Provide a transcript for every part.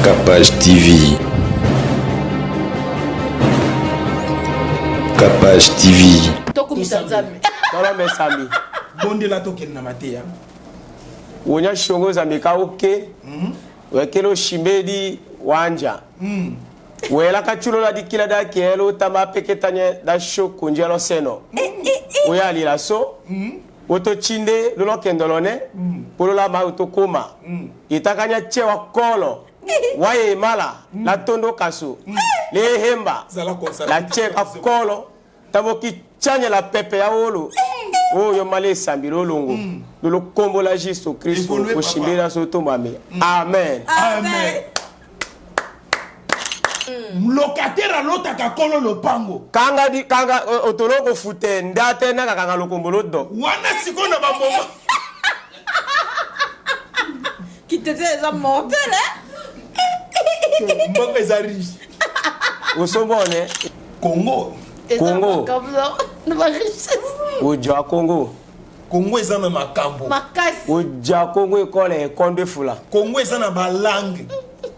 Kapash TV. Kapash TV. Tokumisa Nzambe. Tolo mesambi. Bondela tokende na mateya. Wonya shongo zambi ka oke. Wekelo shimbedi wanja. Wela kachulo la dikila da kielo tama peketanye da shokunje lo seno. Oya lila so. Oto chinde lolo kendolone. Polo la ma oto koma. Itakanya chewa kolo. Waye mala la tondo kaso. Le hemba. Zala concentré. La cheka kolo. Taboki chanya la pepe ya olo. Oyo male sambiro olongo. Lolo kombo la Jésus Christ Évoluer, papa. oshimbela so tombame. Amen. Amen. Locataire alotaka kolo lopango. Kanga di kanga otoloko fute ndate na kanga lokombolo do. Wana sikoyo na bamoma. Kitete eza mortel, hein? Mboka eza riche. Osombone Congo. Eza Congo. makambo na ba richesse. oja Congo. Congo eza na makambo. Makasi. Oja Congo ekole ekonde fula. Congo eza na balangue.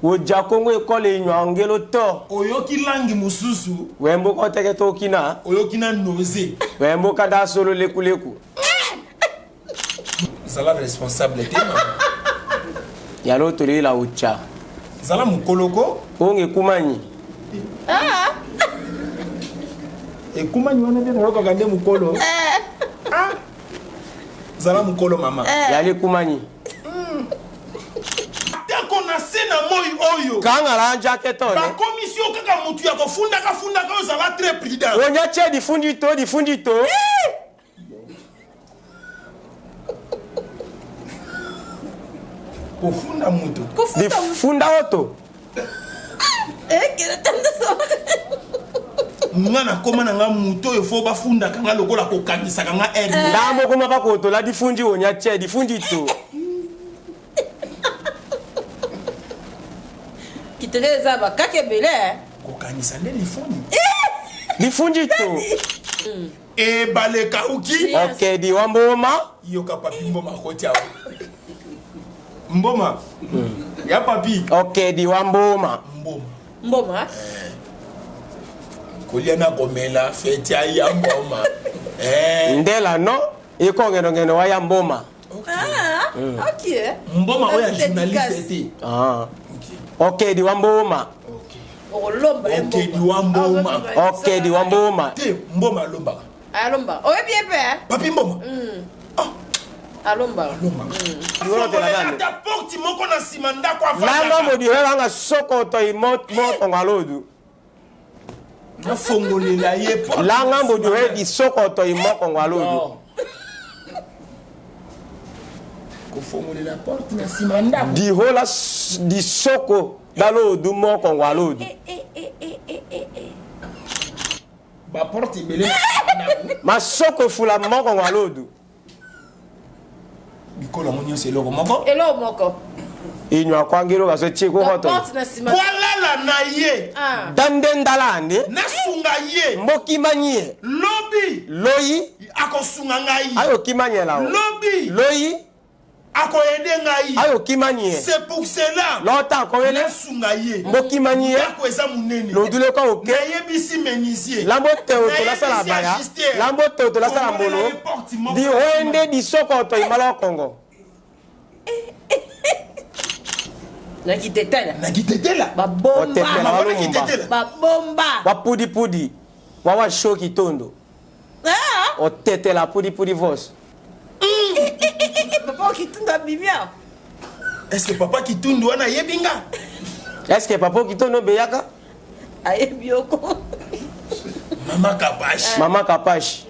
Oja Congo ekole inywangelo to. Oyoki langue mosusu, Wembo koteke tokina. oyoki na nausée. Wembo kada solo lekuleku. Zala responsable te mama. Yalo tolela ucha. Zala mokoloko. Onge kumanyi. Ah. Ekumani wana nde nayokaka nde mokolo. Ah. Zala mokolo mama. Yali kumanyi. Atako na se na moi oyo. Kanga la jacket one. Bakomisi yo kaka motu ya kofundaka fundaka oyo zala très prudent. Onya che difundi to difundi to. Kofunda moto. Kofunda. Difunda oto. Eh, kele tanda so. Nga nakoma na nga moto oyo fo bafundaka nga lokola kokangisaka nga aire. Ndambo kuma bakotola difundi onya che difundi to. Kitete eza bakaka ebele, hein? Kokangisa nde lifuni. Difundi to. Ebale kauki. Okay, di wamboma. Yoka papi mboma koti awa. Mboma. Ya papi. Okay, di wamboma. Mboma. Mboma. Kolia na komela feti ya mboma. Eh. Ndela no iko ngeno ngeno wa ya mboma. Ah, ok. Mboma oyo ya Dédicace. journaliste te. Ah. Okay. Okay, di wamboma. Okay. Okolomba ye Ok, di wa mboma. Ah, Okay, di wamboma. Te mboma alombaka. Alomba. Oyebi ye mpe, hein? Papi mboma. Ah, Alomba. alombaka. Lotela nani? Ata porte moko na nsima ndako Langa afandaka. modi helanga sokoto imot moto ngalodu. Nafongolela ye porte. Langa modi hedi sokoto imoko ngalodu. Non. Kofongolela porte na nsima ndako. Dihola di soko dalodu moko ngalodu. Ba porte ebele na nsima ndako. Masoko efula moko ngalodu. Bikolo yango nyonso eloko moko. Eloko moko. Inywa kwangelo kaso chiko Donc, hoto. porte na nsima. Po alala na ye. Ah. Dande ndalande. Nasunga ye. Mboki manyie. Lobi. Loyi. Akosunga ngai. Ayo kimanyela o. Lobi. Loyi. Akoyede ngai. Ayo kimanyie. C'est pour cela. Lota akoyele. Nasunga ye. Mboki manyie. Ndako eza monene. Lodule kwa oke. Nayebisi menuisier. Lambo te otola sala Nayebisi baya. ajuster. Lambo te otola sala Fongolela mbolo. ye porte moko Di na nsima. wende di soko to imala Kongo. Na kitetela. Na kitetela. Babomba. Otetela Mama na walumba. kitetela. Babomba. Wa pudi pudi. Wa wa shoki tondo. Ah. Otetela pudi pudi vos. Papa Kitundu abimi awa. Est-ce que papa Kitundu wana ayebi nga? Est-ce que papa Kitundu beyaka? Ayebi yoko. Mama Kapash. Mama Kapash.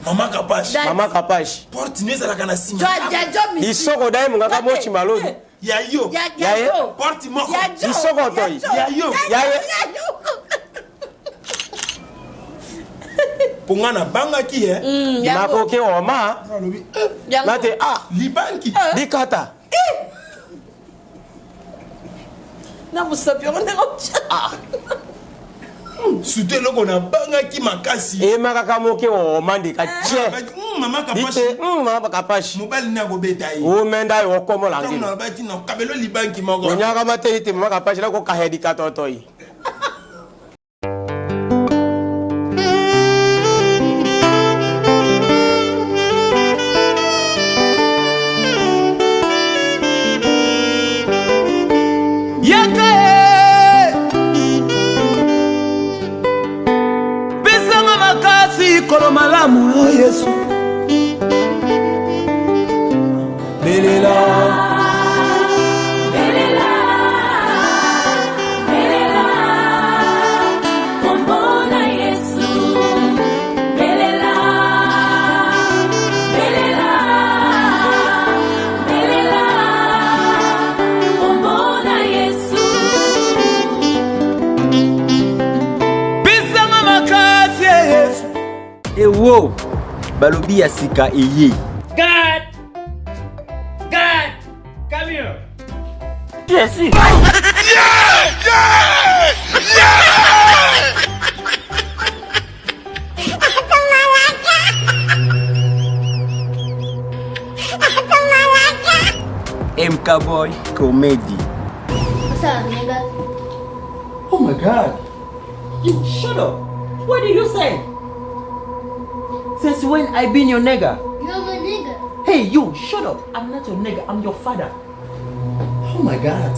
Mama Kapash. Dad. Mama Kapash. Porte ne ezalaka na nsima. Jo ja jo misi. Lisoko dai mungaka mochi malodu. Ya yo. Ya Ya ya ye. jo. Porte moko. Ya jo. Lisoko toi. Ya yo. Ya ye. Ya yo. Mpo nga nabangaki ye. Yango. Makoke oma. Alobi eh, Yango. Nate ah. libanki. Dikata. Na mosapi yango ndenge otya. Ah. Surtout eloko nabangaki makasi. Emakaka moke oma ndika che. Nabangaki. Mama Kapashi. Ite mama Kapashi. Mobali ne akobeta ye. Umenda yo okomola Ntango ngino. nalobaki nakabelo libanki moko. Onyaka mate ite mama Kapashi na kokahedi katotoi. Yaka e pesanga makasi kolo malamu o Yesu belela. Belela, belela, kombo na Yesu. Belela, belela, belela, kombo na Yesu. Pesanga makasi e Yesu. Ewo balobi ya sika eye. God! God! Come here! MK Boy Comedy. What's up, nigga? Oh my God. You shut up. What did you say? Since when I been your nigga? You're my nigga. Hey you, shut up. I'm not your nigga, I'm your father. Oh my God.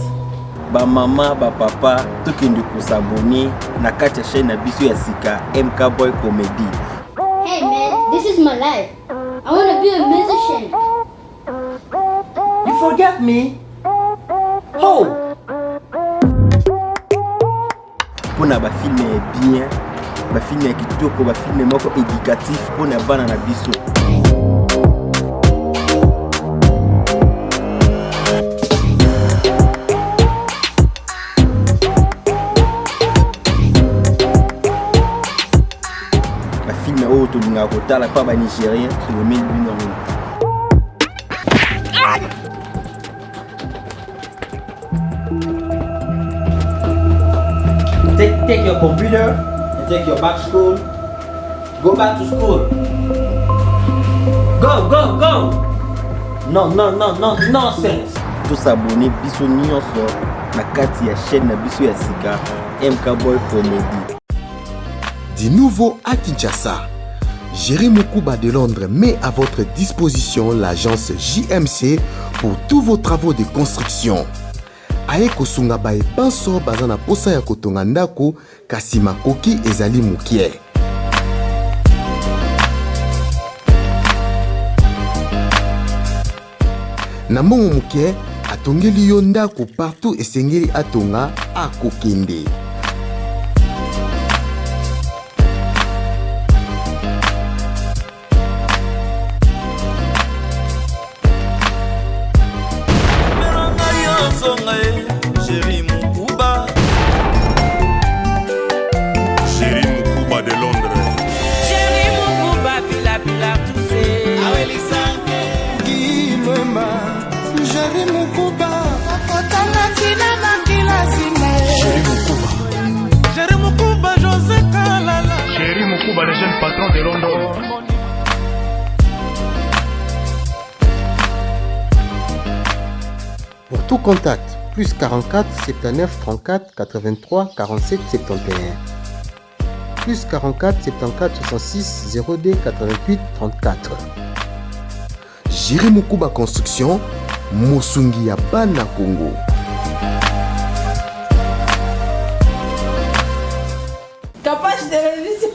Ba mama, ba papa, tokende kosabone na kati ya chaîne na biso ya sika MK Boy Comedy. Hey man, this is my life. I wanna be a musician. You forget me? Oh! Mpona bafilme ya bien, bafilme ya kitoko, bafilme moko éducatif mpona bana na biso. Bafilme oyo tolingaka kotala mpa banigérien, tolomeli bino yango. Take your computer and take your back school. Go back to school. Go, go, go! No, no, no, no, nonsense. Tosabone biso nyonso na kati ya chaîne na biso ya sika MK Boy Comedy. Du nouveau à Kinshasa, Jerry Mukuba de Londres met à votre disposition l'agence JMC pour tous vos travaux de construction. Aye kosunga baye banso baza na posa ya kotonga ndako kasi makoki ezali mokie. Na mbongo moke atongeli yo ndako partout esengeli atonga akokende. Chéri Mukuba. Chéri Mukuba de Londres. Chéri Mukuba, pila pila poussé. Chéri Mukuba. Chéri Mukuba, José Kalala. Chéri Mukuba, le jeune patron de Londres. Pour tout contact, plus 44 79 34 83 47 71. Plus 44 74 66 02 88 34. Jerry Mukuba Construction, Mosungi ya Bana Congo. Kapache Télévision.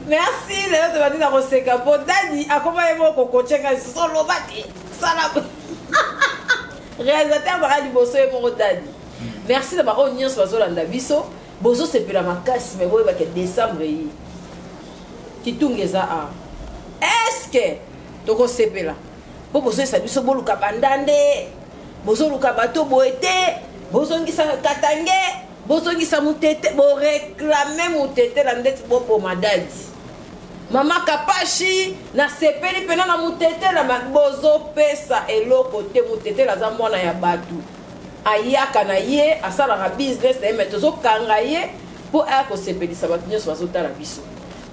Merci lelo tobandi na koseka mpo dadi akoma ye moko kokocenga lisusu oloba te sala réalisateur baka liboso ye moko dadi. Merci na baoyo nyonso bazolanda biso, bozosepela makasi me boyebake décembre ye kitunga eza awa. Est-ce tokosepela mpo bozoyesa biso boluka bandande, bozoluka bato boye te, bozongisa katange, bozongisa mutete, boreklame mutete na ndeti boboma dadi mama Kapashi. Nasepeli mpena na mutetela, bozopesa eloko te. Mutetela aza mwana ya bato, ayaka na ye asalaka business na ye, me tozokanga ye mpo aya kosepelisa bato nyonso bazotala biso.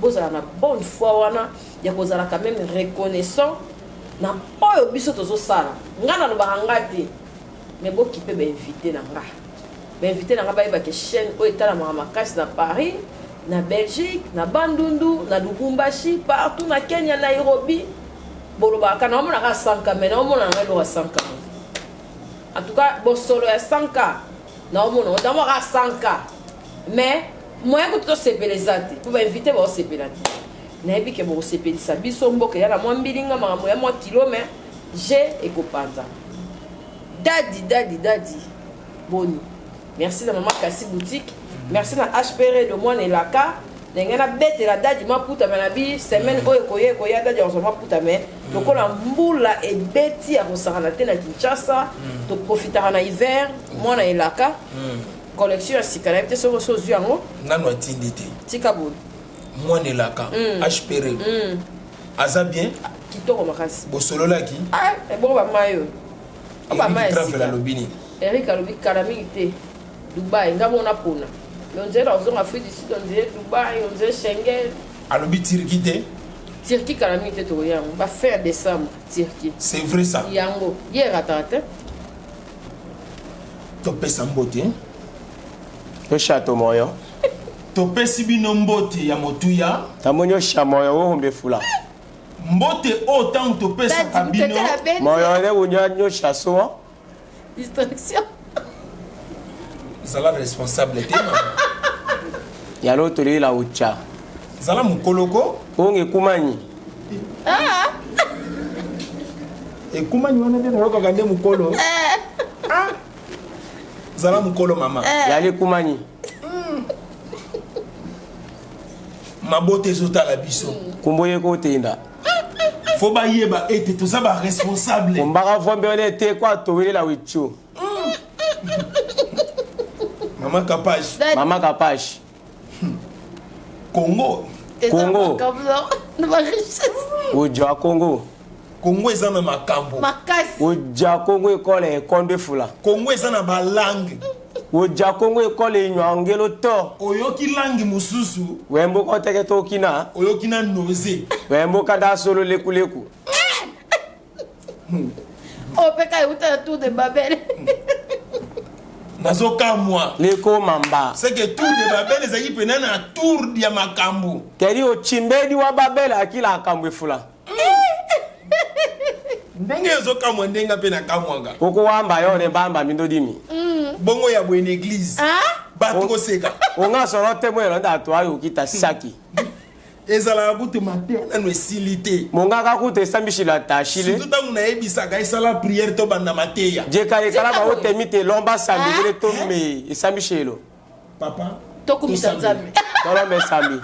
Bozala na bonne foi wana ya kozala quand même reconnaissant na oyo biso tozosala. Nga nalobaka nga te, mais bokipe ba invité na nga. Ba invité na nga bayeba ke chaîne oyo etalamaka makasi na Paris, na Belgique, na Bandundu, na Lubumbashi, partout na Kenya, Nairobi. Bolobaka na omonaka 100K, mais na omona na eloko ya 100K. En tout cas, bosolo ya 100K na omona, otamaka 100K. Mais moyen kutu tosepela eza te, po ba invité baosepela te. Nayebi ke bokosepelisa biso mboka ya na mwa mbilinga makambo ya mwa kilo, mais je ekopanza. Dadi, dadi, dadi, boni. Merci na mama Kasi Boutique. Merci na HPR de mwana elaka. Ndenge na betela dadi maputa me na bi semaine oyo ekoya ekoya dadi akozwa maputa me lokola mbula ebeti ya kosakana te na Kinshasa, toprofitaka na hiver mwana elaka. Collection ya sika nayebi te soki osi ozwi yango. Nanu atindi te. Tika boye. Mwana elaka HPR. Aza bien? Kitoko makasi. Bosololaki? Ah, ebongo ba mayo. Ba mayo. Eric Travel alobi nini? Eric alobi kala mingi te. Dubai, nga mona pona. Mais on dirait ozonga Afrique du Sud, on dirait Dubai, on dirait Schengen. Alobi Turquie te? Turquie kala mingi te tokoya yango. Ba fin ya décembre, Turquie. C'est vrai ça. Yango, ye rataka te. Topesa mbote. Toshato moyo. Topesi bino mbote ya motuya. Tamoni osha moyo wohombe fula. Mbote oyo ntango topesaka bino. Moyo ne wunya nyosha so. Distraction. Zala responsable te mama. Yalo tolela ucha. Zala mukoloko. Onge kumanyi. Ah. Ekumanyi wana nde nayokaka nde mukolo. Ah. Zala mukolo mama. Yali kumanyi. Mabota ezotala biso. Kumbo ye kotenda. Fo bayeba ete toza ba responsable. Kumbaka vombe wana ete kwa towelela wichu. Mama Kapash. Mama Kapash. Congo. Congo. Oja Congo. Congo eza na makambo. Makasi. Oja Congo ekole ekonde fula. Congo eza na ba langue. Oja Congo ekole inyangelo to. Oyoki langue mususu. Wembo koteke tokina. Oyoki na nausée. Wembo kada solo leku leku. Opeka euta na tour de Babel. Nazokamwa. Leko mamba. C'est que tour de Babel ezalaki pena na tour ya makambo. Keri ochimbedi wa Babel akila akambwe fula. Ndenge ezokamwa ndenge mpe nakamwaka. Okowamba yo ne bamba mindo dimi. Bongo ya boye na église. Bato koseka. Onga solo te mwelo nda to ayo kita saki. Ezalaka kutu mateya nanu esili te. Mongaka kutu esambishila tashile. Surtout ntango nayebisaka esala prière to banda mateya. Jeka ekala ba otemi te lomba sambi kele to me esambishelo. Papa, tokumisa Nzambe. Tolomba esambi.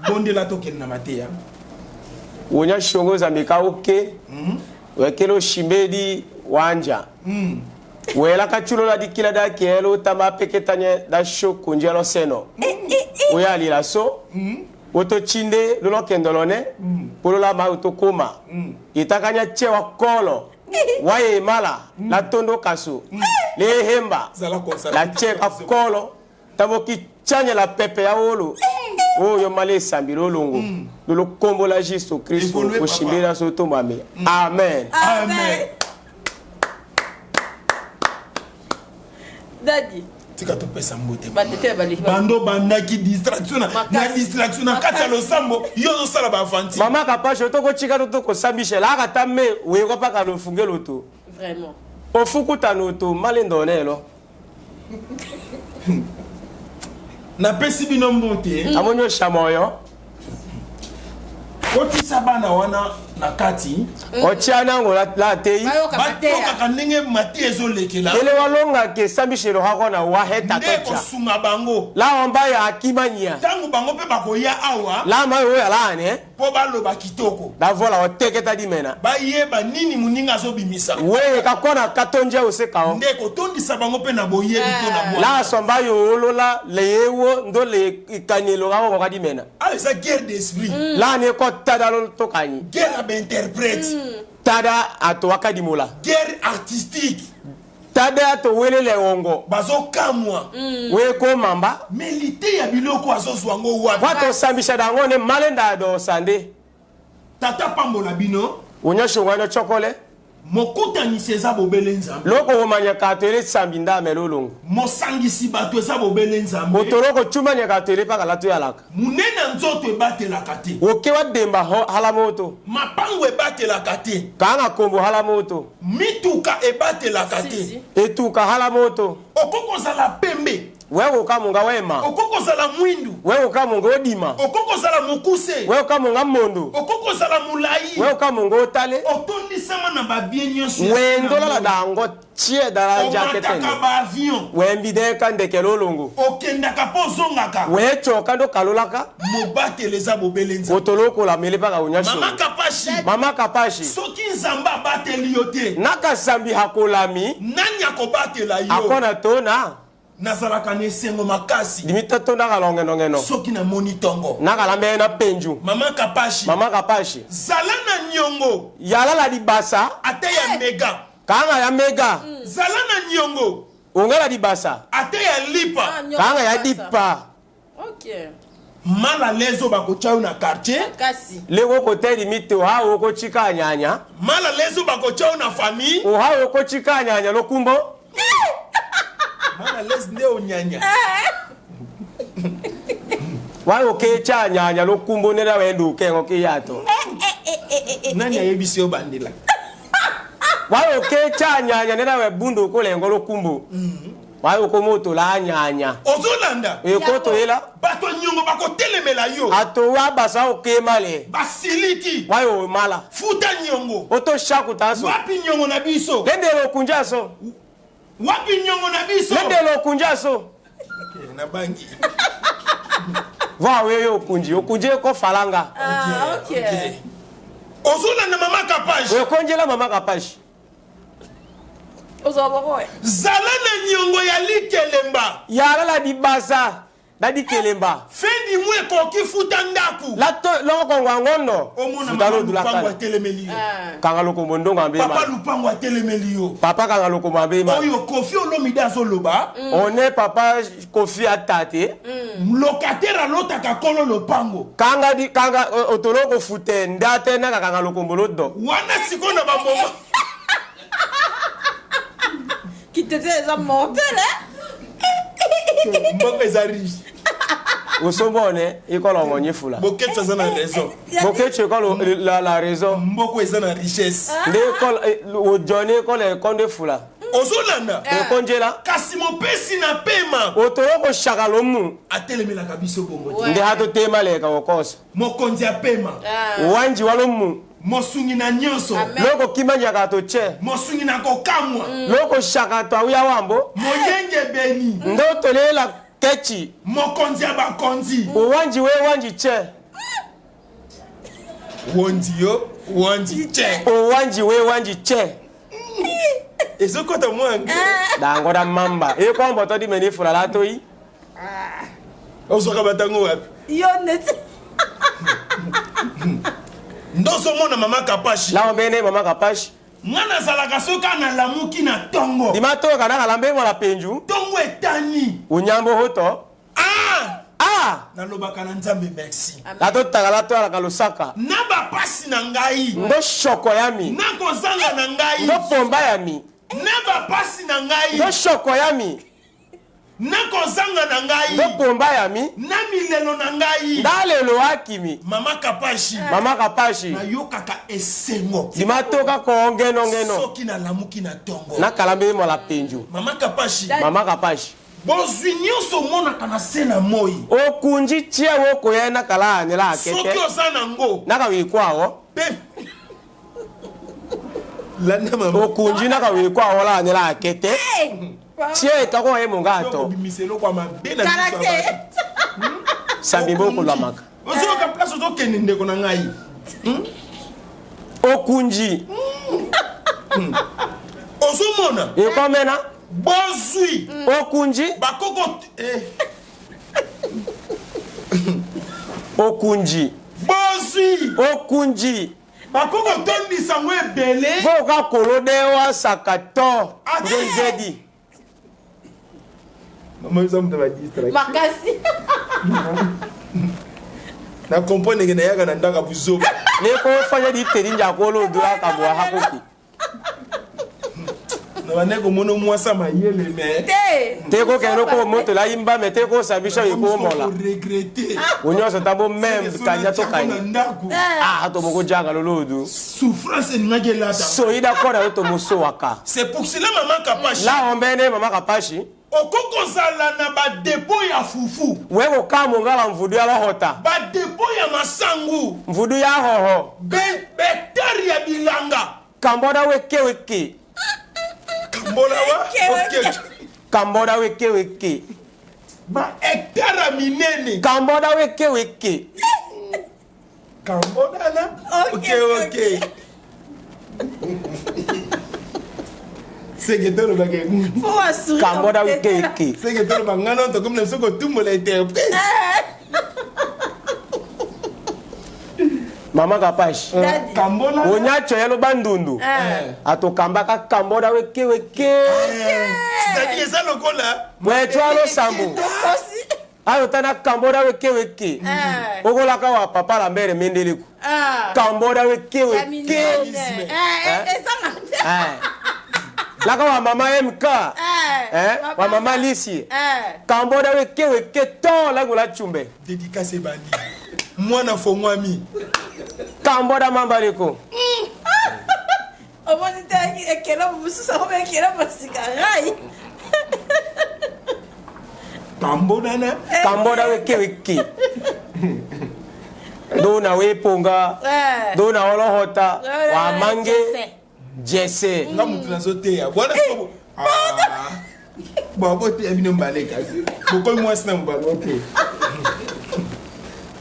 Bondela tokende na mateya. Wonya shongo zamika oke. Wekelo shimbedi wanja. Wela kachulo la dikila da kielo tama peketanye da shokunje lo seno. Oya lila so. Oto chinde lolo kendolone. Polo la ma oto koma. Itakanya chewa kolo. Waye mala la tondo kasu. Le hemba. La cheka kolo. Tamoki chanya la pepe ya olo. Oyo male sambi lolongo. Lolo kombo la Jésus Christ. Oshimbela so tomame. Amen. Amen. Daddy. Tika topesa mbote. Batete ya baleki. Bando bandaki distraction na na distraction na kati ya losambo yo ozosala ba aventure. Mama Kapasho toko chika to toko sambishe la kata me weko paka no fungelo to. Vraiment. Ofukuta no to malendo nelo. Napesi bino mbote. Amoni oshamoyo. Kotisa bana wana na kati. Otia nango la tei. Bayokaka ndenge mateya ezolekela. Ele walonga ke sambishelo hako na waheta tocha. Nde kosunga bango. La omba ya akimanya. Tango bango pe bakoya awa. La mayo ya la ne. Po baloba kitoko. La vola oteketa dimena. Bayeba nini muninga azobimisa. We kakona katonja oseka o. Nde kotondisa bango pe na boyebi to na bwa. La somba yo olola leyewo ndo le ikanyelo kako kadimena. Ah, eza guerre d'esprit. La ne ko tada lo tokanyi. Guerre ya ba interprète. Tada ato wakadimola. Guerre artistique. Tade atowelele ongo. Bazokamwa. Weko mamba. Me liteya biloko azozwa yango wapi? Watosambisa dango ne malenda adosande. Tata pambola bino. Unyashongwana chokole. Mokutanisi eza bobele Nzambe. Loko omanyaka toele sambi ndame lolongo. Mosangisi bato eza bobele Nzambe. Otoroko chumanyaka toele paka latu yalaka. Monene ya nzoto ebatelaka te. Oke wa demba hala moto. Mapango ebatelaka te. Kanga kombo hala moto. Mituka ebatelaka te. Etuka hala moto. Okoki kozala pembe. Wewe okamunga wema. Okoki kozala mwindu. Wewe okamunga odima. Okoki kozala mokuse. Wewe okamunga mondo. Okoki kozala molai. Wewe okamunga otale. Otondisama na babie nyonso. Wendolala dango tie dala jaketene. Omataka ba avion. Wembideka ndeke lolongo. Okendaka mpo ozongaka. Wechoka ndo kalolaka. Mobateli eza bobele Nzambe. Otolokola mele paka unyasho. Mama Kapashi. Mama Kapashi. Soki Nzambe abateli yo te. Nakasambi hakolami. Nani akobatela yo? Akona tona. Nazalaka na esengo makasi. Dimitoto nakalongenongeno. Soki namoni tongo. Nakalambe na penju. Mama Kapashi. Mama Kapashi. Zala na niongo. Yalala libasa. Ata ya mega. Kanga ya mega. Zala na niongo. Ongala libasa. Ata ya lipa. Kanga ya dipa. Ok. Mal à l'aise oyo bakotya yo na quartier. Kasi. Leko koteli mite oha okochika nyanya. Mal à l'aise oyo bakotya yo na famille. Oha okochika nyanya lokumbo. Mal à l'aise nde onyanya. Wa okecha nyanya lokumbo nera wendo ukengo kiyato. Nani ayebisi yo bandela? Wa okecha nyanya nera we bundu okolengo lokumbo. Waye okomotola anyanya. Ozolanda. Ekotoyela. Bato nyongo bakotelemela yo. Atowa basa okemale. Basiliki. Waye omala. Futa nyongo. Oto shakuta so. Wapi nyongo na biso? Lendelo okunja so. Wapi nyongo na biso? Lendelo okunja so. Okay, nabangi. Va wewe okunji, okunji eko falanga. Ah, okay. Okay. Ozolanda mama Kapashi. Okonjela mama Kapashi. Ozwa bongo. Zala na nyongo ya likelemba. Yalala dibasa na dikelemba. Fin du mois ekoki futa ndaku. La to loko ngwangondo. Omona mama lupango atelemeli yo. Kanga lokombo ndongo ambe. Papa lupango atelemeli yo. Papa kanga lokombo ambe. Oyo Koffi Olomide azoloba. On est papa Koffi atate. Locataire alotaka kolo lopango. Kanga di kanga otoloko fute ndate na kanga lokombo lodo. Wana siko na ba moment. Kitete eza mortel hein? Mboka eza riche. Osobone ekolo ngonye fula. Boketshu aza na raison. Boketshu ekolo la la raison. Mboko eza na richesse. Nde ekolo ojone ekolo ekonde fula. Ozolanda. Ekonjela. Kasi mopesi na pema. Otoloko shaka lomu. Atelemelaka biso bongo te. Nde hato tema leka okosa. Mokonzi ya pema. Wanji walomu. Mosungi na nyonso. Loko kimanyaka to che. Mosungi na kokamwa. Loko shaka to awuya wambo. Moyenge beni. Nde otolela kechi. Mokonzi ya bakonzi. Owanji we wanji che. Wondi yo, wanji che. Owanji we wanji che. Ezokota mwange. Dango da mamba. Ekombo to di meni fula la toi. Ozwaka batango wapi? Yo neti. Ndozomona mama Kapashi. La ombene mama Kapashi. Nga nazalaka soki nalamuki na tongo. Dimatoka na kalambe mwana penju. Tongo etani. Unyambo hoto. Ah! Ah! Nalobaka na Nzambe merci. Natotaka latwalaka losaka. Na bapasi na ngai. Ndo shoko yami. Na kozanga na ngai. Ndo pomba yami. Na bapasi na ngai. Ndo shoko yami. Na kozanga na ngai. Ndo pomba yami. Na milelo na ngai. Ndalelo akimi. Mama Kapashi. Mama Kapashi. Nayokaka esengo. Dimatoka kongeno ngeno. Soki nalamuki na tongo. Nakalambe mola penju. Mama Kapashi. Mama Kapashi. Bozwi nyonso omonaka na se na moi. Okunji tie wokoya na kala anela akete. Soki oza nango. Naka wikwawo. Pe. Landa mama. Okunji naka wikwawo la anela akete. Tie ekako ye mongato. Obimisa eloko ya mabe na miso ya bato. Sambi boko lamaka. Ozoyoka place ozokende ndeko na ngai. Okunji. Ozomona. Ekomena. Bozwi. Okunji. Bakoko eh. Okunji. Bozwi. Okunji. Bakoki kotondisa yango ebele. Voka kolodewa sakato nzedi. Mama eza moto ba distraction. Makasi. Na comprendre ke nayaka na ndaka buzoba. Neko fanya di teri njakolo dura kabwa hakoki. Na bande komona mwasi ya mayele me. Te. Te ko kende ko moto la imba me te ko sabisha ye ko mola. Regretter. Onyonso tambo meme kanya to kanya. Ah to moko janga lolodu. Souffrance elingaki elata. Soida kona yo to mosowaka. C'est pour cela maman Kapashi. La ombene maman Kapashi. Okoki kozala na ba depot ya fufu. We kokamo ngala mvudu ya lohota. Ba depot ya masangu. Mvudu ya hoho. Be hectare ya bilanga. Kamboda weke weke. Kamboda wa weke. Kamboda weke weke. Ba hectare ya minene. Kamboda weke weke. Kamboda na okay okay. Seke tolobaka Kamboda weke weke. Seke toloba nga na tokomi na biso kotumbola interprète. Mama Kapashi. Kambola. Onyacho yalo bandundu. Atokambaka kamboda weke weke. C'est-à-dire eza lokola Wechwalo sambu. Ayo tana kamboda weke weke. Okolaka wa papa la mbere mendeleku. Kamboda weke weke. Laka wa mama MK. Eh, wa mama Lisi. Kamboda weke weke to langola chumbe. Dédicace ebandi. Mwana fongwami. Kamboda mambaliko. Omoni te ekelamu mosusu akomi ekelamu ya sika rai. Kamboda na Kamboda weke weke. Dona weponga. Dona olohota. Wa mange. Jesse. Nga mutu nazoteya. Bwana soko. Bon, boteya bino mbale kasi. Bokomi mwasi na mobali ote.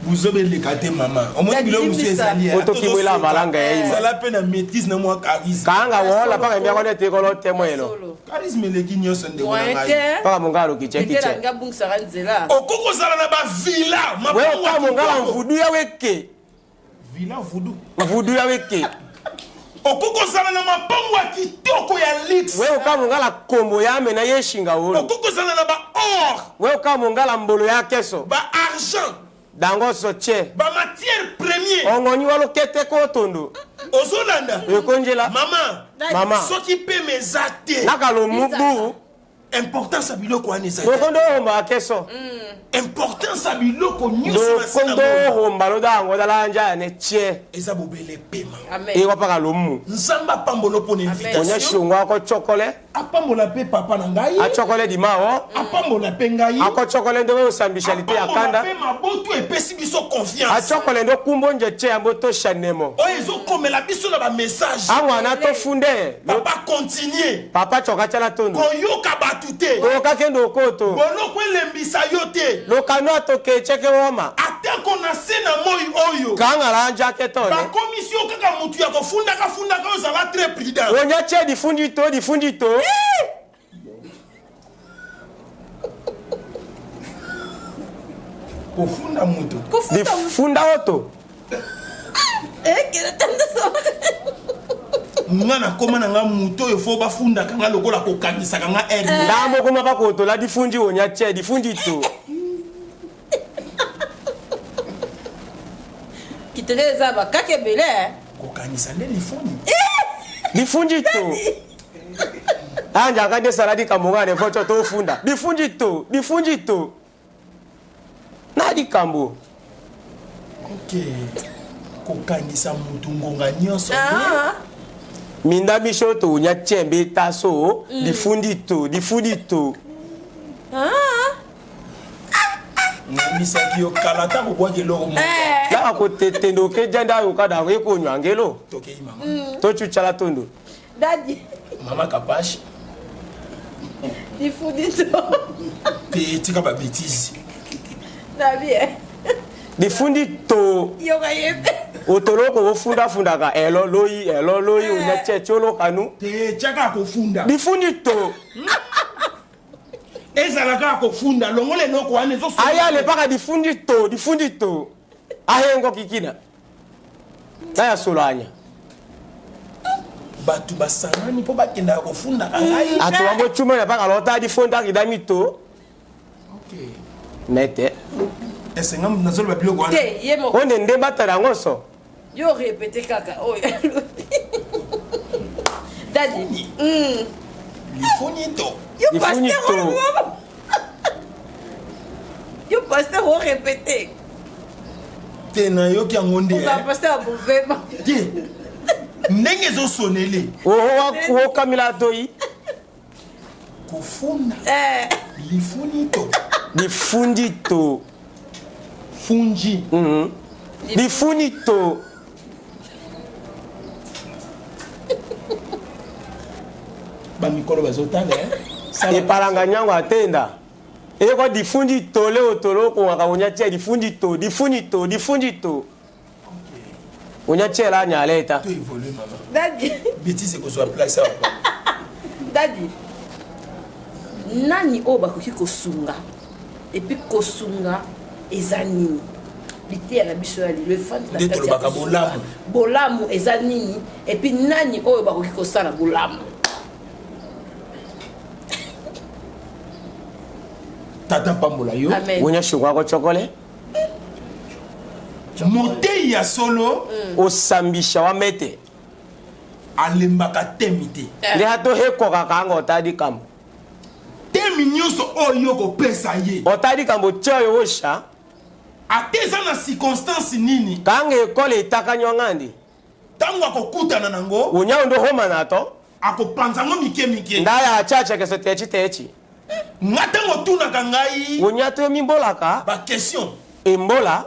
Buzoba eleka te mama. Omoni biloko mosusu ezali. Otokibwela malanga ya ima. Zala mpe na maîtrise na mwa charisme. Kanga wola paka mbia kone te kolo te mwelo. Charisme eleki nyonso ndeko na ngai. Paka mongalo kiche kiche. Nga bungisaka nzela. Okoki kozala na ba villa. Wewe ka mongala mvudu ya weke. Villa voodoo. Voodoo ya weke. Okoki kozala na mapango ya kitoko ya luxe. Wewe ka mongala kombo ya mena yeshinga wolo. Okoki kozala na ba or. Wewe ka mongala mbolo ya keso. Ba argent. Dango soche. Ba matière première. Ongoni walo kete ko tondo. Ozolanda. Ekonjela. Mama. Mama. Soki pe meza te. Nakalo mubu. Importance ya biloko wana eza te. Lokondo homba keso. Importance ya biloko nyonso na se na Lokondo moi. homba lo dango dala nja ne che. Eza bobele pema. Amen. Ewa paka lomu. Nzambe apambola mpo na Onya invitation. shungwa ako chokole. Apambola mpe papa na ngai. Achokole di mao. Apambola mpe ngai. Ako chokole ndo osambisha lite ya Apambola kanda. mpe maboto epesi biso confiance. Achokole ndo kumbo nje che ambo to shanemo. Oyo ezokomela biso na bamessage. Angwana to funde. Papa continue. Papa choka chala tondo. Koyoka bato te. Koyoka kendo okoto. Boloko elembisa yo te. Lokano atoke cheke woma. Atako na se na moi oyo. Kanga la anja ketone. Bakomisi yo kaka mutu ya kofundaka fundaka ozala très prudent. Onya che difundi to difundi to. Kofunda mutu. Difunda oto. Nga nakoma na nga mutu oyo fo bafundaka nga lokola kokangisaka nga r. Ndambo kuma bakotola difundi onya che difundi to. Kitele eza bakaka ebele. Kokangisa nde lifuni. Difundi to. Anja akande saladi kamboga ne focho to funda. Difundi to, difundi to. Na dikambo. Ok. Kokangisa mutu ngonga nyonso. Minda biso to nya chembe taso difundi to, difundi to. Nayebisaki yo kala ta kobwaka eloko moko. Kaka kotetendo ke janda ayo kada ye konywa ngelo. Tokei mama. To chuchala tondo. Daddy. Mama Kapashi. Difundi to. Te tika ba bêtises. Nabi eh. Difundi to. Yoka yepe. Otoloko ofunda fundaka elo loyi elo loyi onya che cholo kanu. Te tiaka kofunda. Difundi to. Ezala kaka kofunda longola eloko wana ezosola. Aya le paka difundi to difundi to. Ahengo kikina. Naya solo anya. Bato basangani mpo bakendaka kofundaka ngai. Ato wango chuma na paka lota di fonda ki dami to. Ok. Nete. Est-ce nga nazoloba biloko wana? Te, ye moko. Onde nde batala yango so. Yo répéter kaka oyo. Daddy. Lifunito. Yo pasteur. Yo pasteur o répéter. Te nayoki yango nde. Oza pasteur ya bovema. Te. Ndenge ezosonele. Oho okamila toyi. Kofunda. Eh. Lifunito. Lifundito. Funji. Lifunito. Bamikolo bazotala eh? Epalanga nyango atenda. Eyeko difundi to le otolo okongaka onya tia difundi to difundi to difundi to. Onya tia la nyaleta. To évolue mama. Daddy. Bêtise ekozwa place awa. Daddy. Nani oyo bakoki kosunga? Et puis kosunga eza nini? Liteya na biso ya lelo efandi na Nde kati ya tolobaka kosunga. bolamu. Bolamu eza nini? Et puis nani oyo bakoki kosala bolamu? Tata pambola yo. Amen. Onya shukwa ko chokole. Motei ya solo Osambisha wa mete. alembaka temi te. Nde hato hekoka kanga otadi kambo. Temi nyonso oyo kopesa ye. Otadi kambo tia yo osha. Ate eza na circonstance nini? Kanga ekole etaka nyongandi. Tango akokutana nango. Onya ndo homa na to. Akopanza ngo mike mike. Ndaya achacha keso techi techi. Nga tango otunaka ngai. Onya to mimbolaka. Ba question. Embola.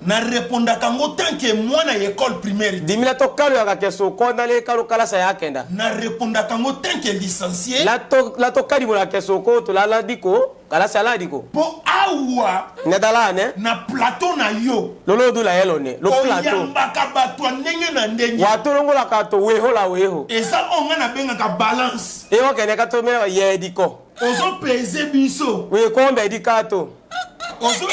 Na répondaka ngo tant que mwana ya école primaire. Dimila to kalu ya keso konda le kalu kalasa ya kenda. Na répondaka ngo tant que licencié. La to la to kali bola keso ko to la la diko kalasa la diko. Po awa. Nedala ne. Na plateau na yo. Lolo du la yelo ne. Lo plateau. Oyambaka bato ya ndenge na ndenge. Watolongola ka to weho la weho. Eza oyo nga nabengaka balance. Eyo kene ka to mela ye diko. Ozo pese biso. We kombe dikato. Ozo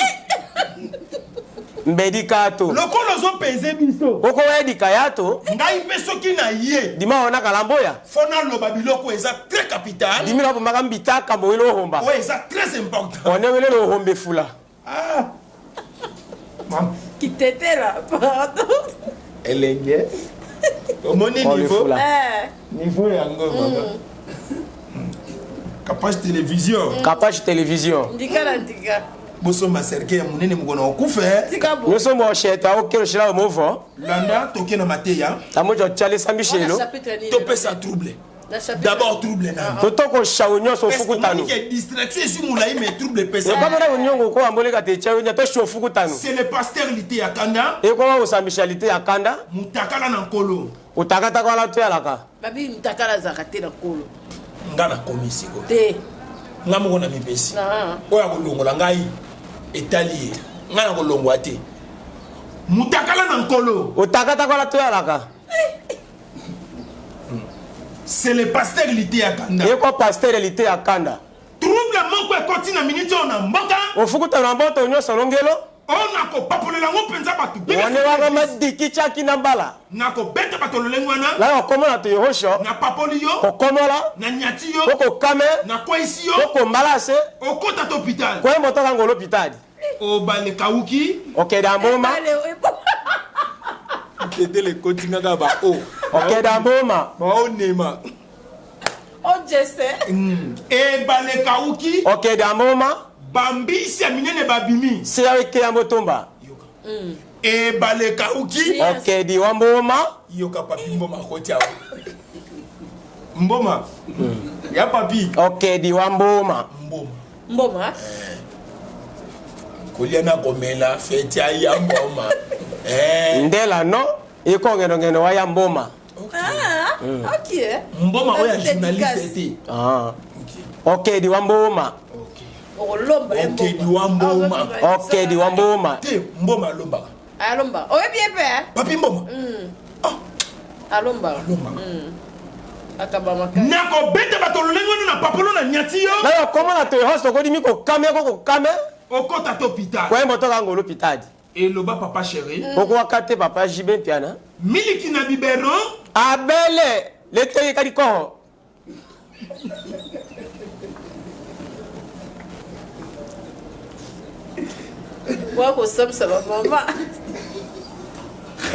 Mbedi kato. Lokola ozo pese biso. Oko edika yato. Ngai mpe soki na ye. Dima ona kalamboya. Fo naloba biloko eza très capital. Dimila bomaka mbitaka mboyelo homba. Oyo eza très important. One wele lo hombe fula. Ah. Kitetela, pardon. Elenge. Omoni niveau. Eh. Niveau yango mama. Kapage télévision. Kapage télévision. Ndika na ndika. Bosomba cercueil ya monene mokona okufa. Tika bo. Nyonso mo sheta okelo shila movo. Landa toke na mateya. Tamojo chale sambishelo. Topesa trouble. D'abord trouble na. Totoko shao nyonso fukutano. Parce que distraction esi molai mais trouble epesa. Ekomona onyongo ko amboleka te chao nya to shao fukutano. C'est le pasteur Lité ya Kanda. Ekoma osambisha Lité ya Kanda. Mutakala na nkolo. Otakataka wala to yalaka. Babi mutakala azalaka te na nkolo. Nga nakomi sikoyo. Te. Nga moko na mipesi. Oyo akolongola ngai etali ye. Nga nakolongwa te. Mutakala na nkolo. Otakataka wala to yalaka. C'est le pasteur Lité ya Kanda. Eko pasteur Lité ya Kanda. Trouble moko ekoti na minute oyo na mboka. Ofukuta na mboto nyonso longelo. Oyo nakopapolela yango mpenza bato. Wane wanga madiki chaki na mbala. Nakobeta bato lolenge wana. La okomola to yehosho. Napapoli yo. Kokomola. Nanyati yo. Okokame. Nakweyisi yo. Okombalase. Okota to hôpital. Koyembo toka ngolo hôpital. Obale kauki. Okeda mboma. Tetele ekoti nga kaka ba o. Okeda mboma. Ba onema. O jese. Ebale kauki. Okeda mboma. Bambisi ya minene babimi. Siya eke ya motomba. Ebale kauki. Okedi wa mboma. Yoka papi mboma koti awa. Mboma. Ya papi. Okedi wa mboma. Mboma. Mboma. Kolia na komela feti ya mboma. Ndela no eko ngeno ngeno wa ya mboma. Ah, ok. Mboma oyo ya journaliste te. Ah. Okedi wa mboma. Okolomba ye mboma. Okedi wa mboma. Okedi wa mboma. Te mboma alombaka. Alomba. Oyebi ye mpe? Papi mboma. Alomba. Alomba. Akaba makasi. Nakobeta bato lolenge wana na papolo na nyati yo. Na okomona to yehoso kodimi kokame ko kokame. Okota to hôpital. Koyembo toka ngolo hôpital. Eloba papa chéri. Okwaka te papa JB Mpiana. Miliki na biberon. Abele leteye ka dikoho. Wa kosambisa bamama.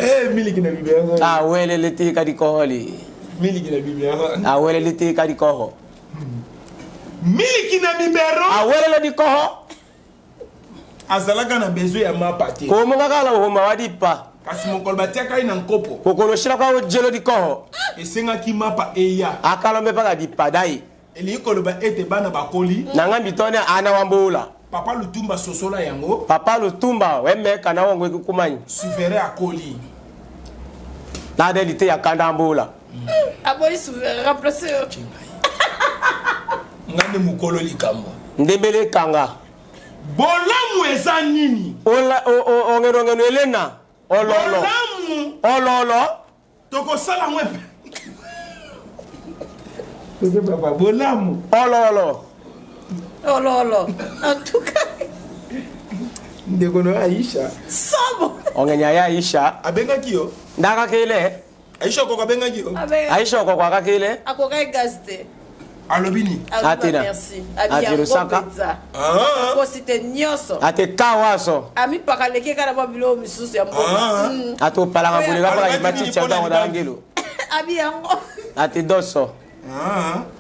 Eh, miliki na biberon. Awele leteye ka dikoho le. Miliki na biberon. Awele leteye ka dikoho. Miliki na biberon. Awele le dikoho. Azalaka na besoin ya mapa te. Komonga kala ohoma wa dipa. Kasi mokolo batiaka ye na nkopo. Kokoloshila kwa ojelo dikoho. Esengaki mapa eya. Akalombe paka dipa dai. Elingi koloba ete bana bakoli. Na nga bitone ana wambola. Papa Lutumba sosola yango. Papa Lutumba wemeka na wango ekukumanyi. Souverain akoli. Na delite ya kanda mbola. Aboyi souverain remplacer yo. Nga nde mokolo likambo. Ndembele kanga. Bolamu eza nini? Ongenongeno elena. Ololo. Bolamu. Ololo. Tokosala ngo epe. Papa, bolamu. Ololo. Ololo. En tout cas. Ndeko no Aisha. Somo. Ongenya ya Aisha. Abengaki yo. Ndaka kele. Aisha okoko abengaki yo. Aisha okoko akakele. Akokaki gaz te. Alobi nini? Atina. Merci. Ati Lusaka. Akosi te nyonso. Ate kawaso. Amipaka leke kaka na mwa biloko misusu ya mboka. Ate opalanga bolinga mpaka limatiti ya ntango na ngelo. Abi yango. Ate doso.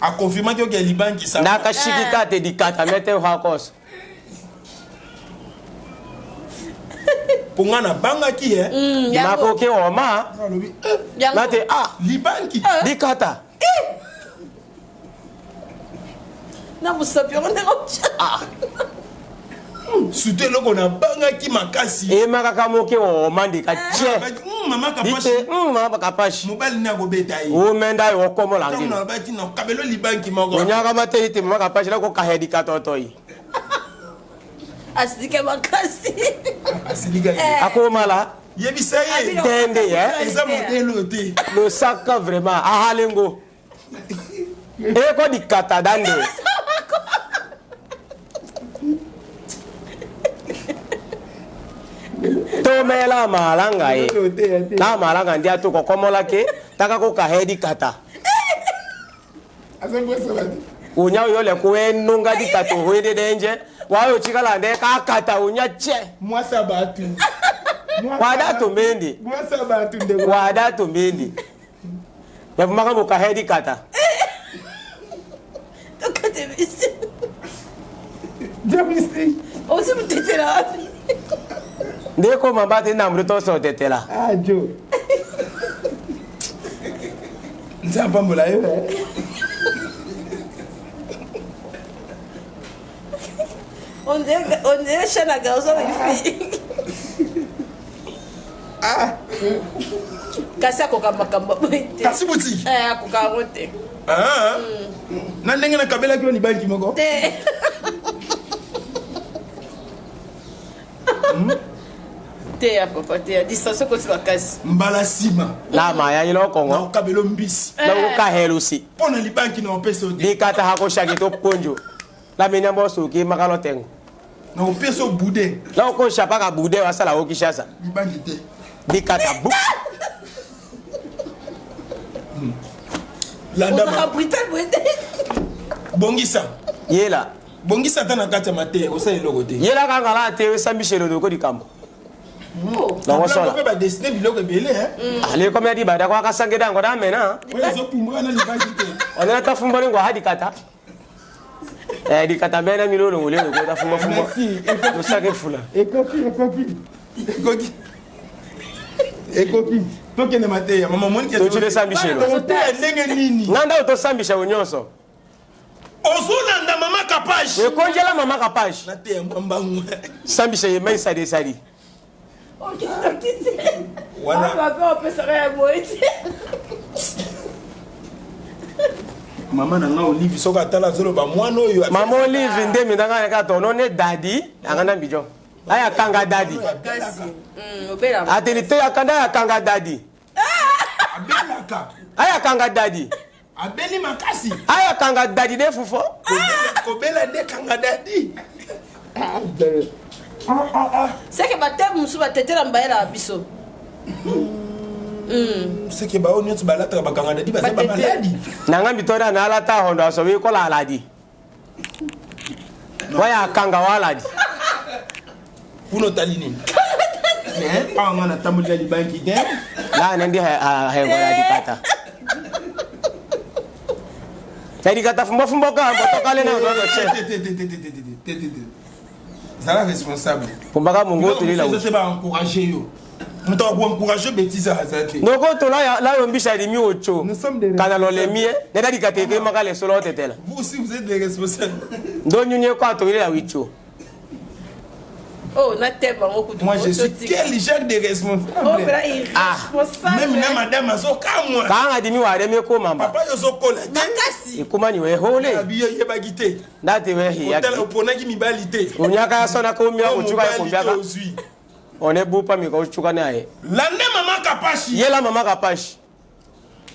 Akonfirmaki oke libanki sa. Nakashikika ate dikata mete hakoso. mpo nga nabangaki ye Makoki oma. Alobi Nate ah libanki dikata. Na mosapi yango ndenge otya. Surtout eloko nabangaki makasi. Emakaka moke oma ndika tie. Mama Kapashi. Dite mama Kapashi. Mobali ne akobeta ye. Omenda yo okomola Ntango ngelo. nalobaki na kabelo libanki moko. Onyaka mate ite mama Kapashi na kokahe dikata otoi. Asilike makasi. Asilika ye. Akomala. Yebisa ye. Tende ye. Eza modèle oyo te. Losaka vraiment ahalengo. Eko dikata dande. Tomela malanga ye. Na malanga ndi atu kokomola ke taka kokahe dikata. Unya yole kuenunga dikata ohwede denje. Wayo chikala nde kakata unya che. Mwasa batu. Wada tumindi. Mwasa batu ndeko. Wada tumindi. Yavumaka kokahe dikata. Tokate bisi. Jamisi. Osi mutetela wapi? Ndeko mamba te namri toso tetela. Ah Jo. Nzambe apambola yo. On dirait chaîne à garçon une fille. Ah. Kasi akoka makambo boye te. Kasi boutique. Eh akoka yango te. Ah. Na ndenge nakabelaki yo libanki moko. Te. Te ya papa te ya distance ekoti makasi. Mbala nsima. Na maya ilo kongo. Nakokabelo mbisi. Na kokahelusi. Mpo na libanki na opesa yo te. Dikata hakoshaki to konjo. La menya mboso ki makalo tengo. Na opesa yo bude. La okosha paka bude wasala okishasa. Libanki te. Dikata bu. Landa Ozaka brutal boye te. Bongisa. Yela. Bongisa ata na kati ya mateya osala eloko te. Yela kanga la te osambishe lodoko likambo. Nango sola. Mpe badesine biloko ebele. Ale comme ya dibada kwa kasangeda ngo da mena. Oyo ezopumbwa na libanki te. Onena ta fumbo ngo hadi kata. Eh dikata bena milolo ngole ko ta fumbo fumbo. Lusake fula. Ekoki ekoki. Ekoki. Ekoki. Tokende mateya mama monike. Totile sambishelo. Toteya ndenge nini? Nganda otosambisha nyonso. Ozolanda mama Kapash. Ekonjela mama Kapash. Nateya mwa mbangu. Sambisha ye mai sadi sadi. Okitoki te. Wana. Papa opesaka ya boye te. Mama na nga Olive soki atala azoloba mwana oyo. Mama Olive nde mindanga ya kato none dadi angana mbijo. Aya kanga dadi. Makasi. Obela. Ateli te akanda ya kanga dadi. Abelaka. Aya kanga dadi. Abeli makasi. Aya kanga dadi de fufo. Kobela nde kanga dadi. C'est que bateme mosusu batetela mbayela ya biso. Seke baoyo nyonso balataka bakanga dadi baza bamaladi. Nanga mitoda na alata hondo asobi kola aladi. Waya kanga waladi. Kuna otali nini? Awa nga natamboli na libanki te. La nandi hengola dikata. Na dikata fumbo fumbo ka mboto kale na ndoto che. Te, te, te. Zala responsable. Pumbaka mungu tulila. Eza te ba encourager yo. Moto akoencourage bêtise aza te. Noko to la la yombisha limi ocho. Nous sommes des Kana lolemie neda dikata eke makale solo tetela. Vous aussi vous êtes des responsables. Ndo nyunye kwa to ila wicho. Oh, na thème bango kutu. Moi je suis quel genre de responsable? Oh, bra irresponsable. Même na madame azokamwa. Kanga dimi wa reme ko mamba. Papa yozokola te. Makasi. Ekumani we hole. Abi yo yebaki te. Ndati we hiya. Otala oponaki mibali te. Onyaka ya sona ko mia ochuka Mobali kombiaka. te ozwi. One bupa mika ochuka naye. Landa mama Kapashi. Yela mama Kapashi.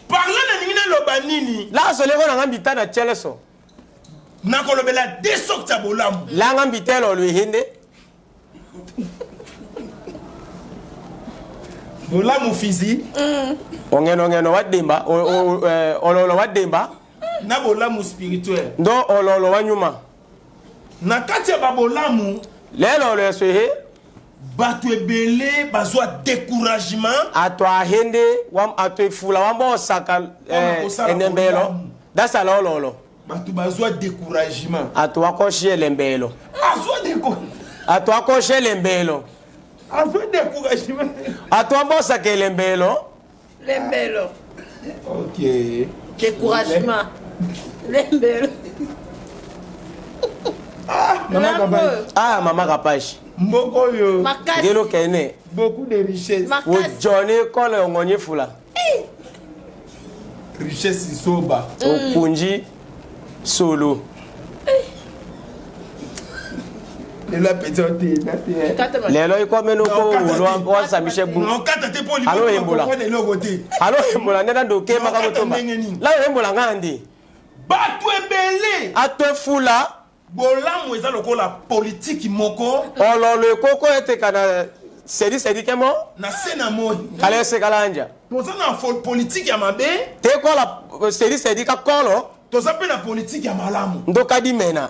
Parla na ningi naloba nini? La soleko na ngambi tana cheleso. Nakolobela deux sortes ya bolamu. La ngambi telo luhinde. Bolamu physique. Ongeno ngeno wadimba ololo wadimba na bolamu spirituel. Ndo ololo wanyuma. Na kati ya babolamu lelo leswehe bato ebele bazwa découragement ato ahende wam ato efula wamba osaka kosala enembelo bolamu. dasala ololo bato bazwa découragement ato akoshe elembelo azwa déco ato akoshe elembelo azwa découragement ato wamba osaka elembelo Lembelo. Ok. Découragement. Lembelo. Mama Kapashi. Ah, mama Kapashi. Mboko oyo. Makasi. Ngelo kene. Beaucoup de richesse. Makasi. Ojoni kole ongonye fula. Richesse isoba. Okunji solo. Lelo apeti ote na te. Lelo ikomeno ko ulo wasamishe bu. Okata te po Alo yembola. eloko te. Alo yembola nenda ndoke maka Okata motomba. ndenge nini? La yembola ngandi. Bato ebele. Ato fula. Bolamu eza lokola politiki moko. Ololo ekoko ete kana sedi sedi kemo. Na se na moi. Kale sekalanja. Toza na politiki ya mabe. Te kola sedi sedi ka kolo. Toza mpe na politiki ya malamu. Ndoka dimena.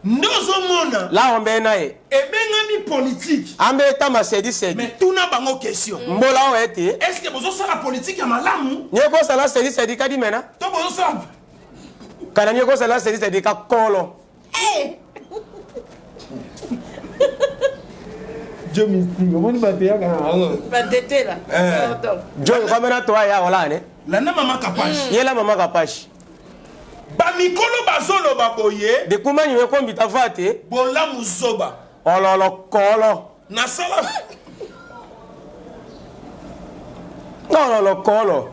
Nde ozomona. La ombe na ye. Ebengami politiki. Ambe tama sedi sedi. Mais tuna bango question. Mbola oyo ete. Est-ce que bozosala politiki ya malamu? Nye kosala sedi sedi ka dimena. To bozosala. Kana nye kosala sedi sedi ka kolo. Dieu mystique. Omoni bato yaka na bango. Batetela. Pardon. Joy kwamena toa ya olane. Landa mama Kapashi. Yela mama Kapashi. Bamikolo bazoloba boye. Dekumani we kombita vate. Bolamu zoba. Ololo kolo. Nasala. Ololo kolo.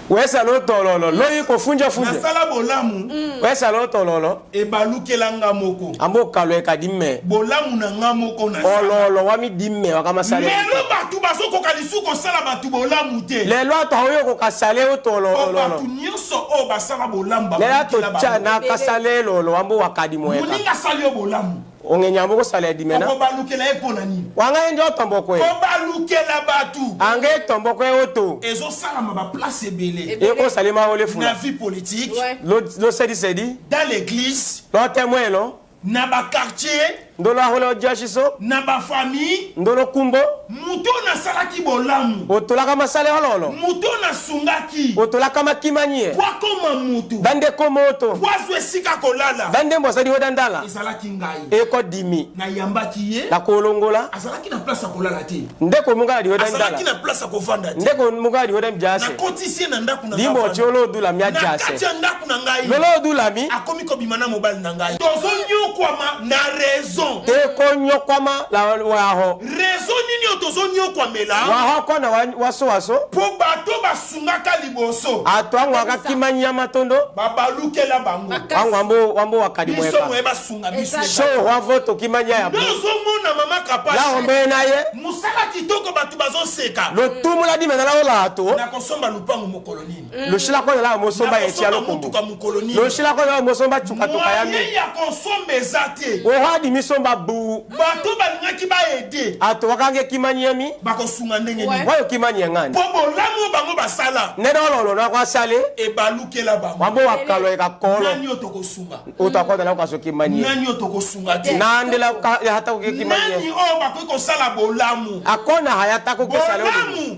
Wesa lo tololo. Loyi kofunja funja. Nasala bolamu. Wesa lo tololo. Ebalukela nga moko. Ambo kalo eka dimme. Bolamu na nga moko na Ololo wami dimme wakamasale. Lelo bato bazokoka lisusu kosala bato bolamu te. Lelo ato oyo kokasale otolo Po ololo. bato nyonso oyo basala bolamu Lelo ato babalukela tcha bango. na kasale lolo wambo wakadi moeka. Moninga asali yo bolamu. Ongenyambo kosala dimena. Okobalukela ye mpo na nini? Wanga ye ndio tombokwe. Kobalukela bato. Ange tombokwe oto. Ezosalama baplace ebele. Ekosalema ole fula. Na vie politique. Lo lo sedi sedi. Dans l'église. Lo témoin lo. Na baquartier. Ndolo ahole ojashiso. Na bafamille. Ndolo kumbo. Moto oyo nasalaki bolamu. Otolaka masale ololo. Moto oyo nasungaki. Otolaka makimanie. Po akoma motu. Bande komoto. Po azwa esika kolala. Bande mbosadi odandala. Ezalaki ngai. Eko dimi. Nayambaki ye. Na kolongola. Azalaki na place ya kolala te. Ndeko munga di odandala. Azalaki na place ya kovanda te. Ndeko munga di odam jase. Nakotisi ye na ndako na ngai Limbo avanda. tiolo dula mia Na kati jase. ya ndako na ngai. Lolo dula mi. Akomi kobima na mobali na ngai. Tozonyokwama na raison. Te konyokwama la waho. Raison nini oyo tozonyokwamela? Waho kona waso waso. Po bato basungaka liboso. Ato ango akakima nyama tondo. Babalukela bango. Ango ambo wambo wakadi Biso mweka. moye basunga biso. So wavo tokima nya ya. Nde ozomona mama Kapashi. La ombe na ye. Mosala kitoko bato bazoseka. Lotumula di mena la ola ato. Nakosomba lupango mokolo nini? Loshila ko la mosomba etia Nakosomba lokombo. motuka mokolo nini? Loshila ko la mosomba chuka toka ya mi. Moyen ya kosomba eza te. Oha di misomba bu. Bato balingaki baede. Ato wakange kima kimanyemi. Bakosunga ndenge nini? Wayo kimanye ngani? Mpo bolamu oyo bango basala. Nene ololo na kwa sale. Ebalukela bango. Wambo wakalo eka kolo. Nani oyo tokosunga? Utakwenda na kwaso kimanye. Nani oyo tokosunga te? Nandela ka hata kukimanye. Nani oyo bakoki kosala bolamu? Akona hayata kukesale.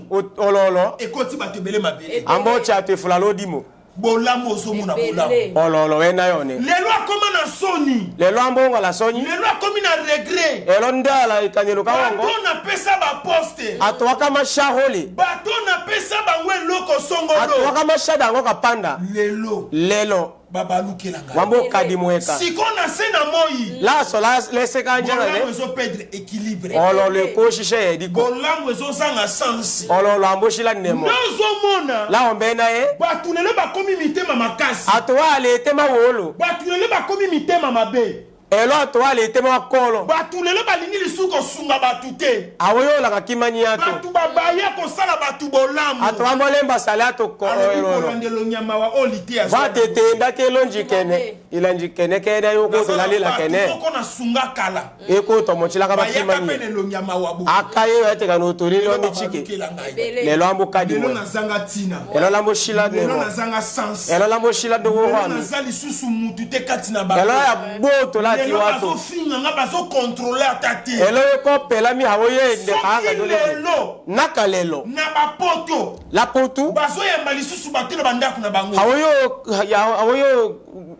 Bolamu. Ololo. Ekoti bato ebele mabele. Ambo cha te fulalo dimo. Bolamu ozomona bolamu. Ololo wena yone. Lelo akoma na soni. Lelo ambonga la soni. Lelo akomi na regret. Elo ndala ikanyelo kawongo. Bato napesa baposte. Atwaka mashaholi. Bato napesa bango eloko songolo. Atwaka mashada yango kapanda. Lelo. Lelo. Babalukela ngai. Wambo kadimweka. Siko na se na moi. Laso la leseka njana ne. Bolamu ezoperdre équilibre. Ololo ekoshishe ediko. Bolamu ezozanga sensi. Ololo amboshila nemo. Nazomona. La ombe na ye. Bato lelo bakomi mitema makasi. Atwa alete mawolo. Bato lelo bakomi mitema mabe. Elo atwa alete makolo. Bato lelo balingi lisusu kosunga bato te. Awoyolaka kimani yato. Bato babaya kosala bato bolamu. Atwa molemba sale ato ko. Alobi kolandela nyama wa oyo liteya. Vatetenda ke lonji kene. Ilanji kene kene yo ko tolalela kene. Bato moko nasunga kala. Eko tomochilaka Bayaka bakimani. mpe na elongi ya mawa boye. Akaye yateka no tolelo michike. Babalukela ngai. Lelo ambokadi Lelo mwe. nazanga ntina. Elo lamboshila Lelo nemo. nazanga sens. Elo lamboshila Lelo ndogo naza lisusu mutu te kati na bango. Elo ya boto la Lelo tiwato. bazofinga nga bazokontrole ata te. Elo ekopela mi hawo yende Soki kanga dole. lelo Naka lelo. na bapoto La potu. bazoyamba lisusu bato na bandako na bango. Hawo yo ya hawo yo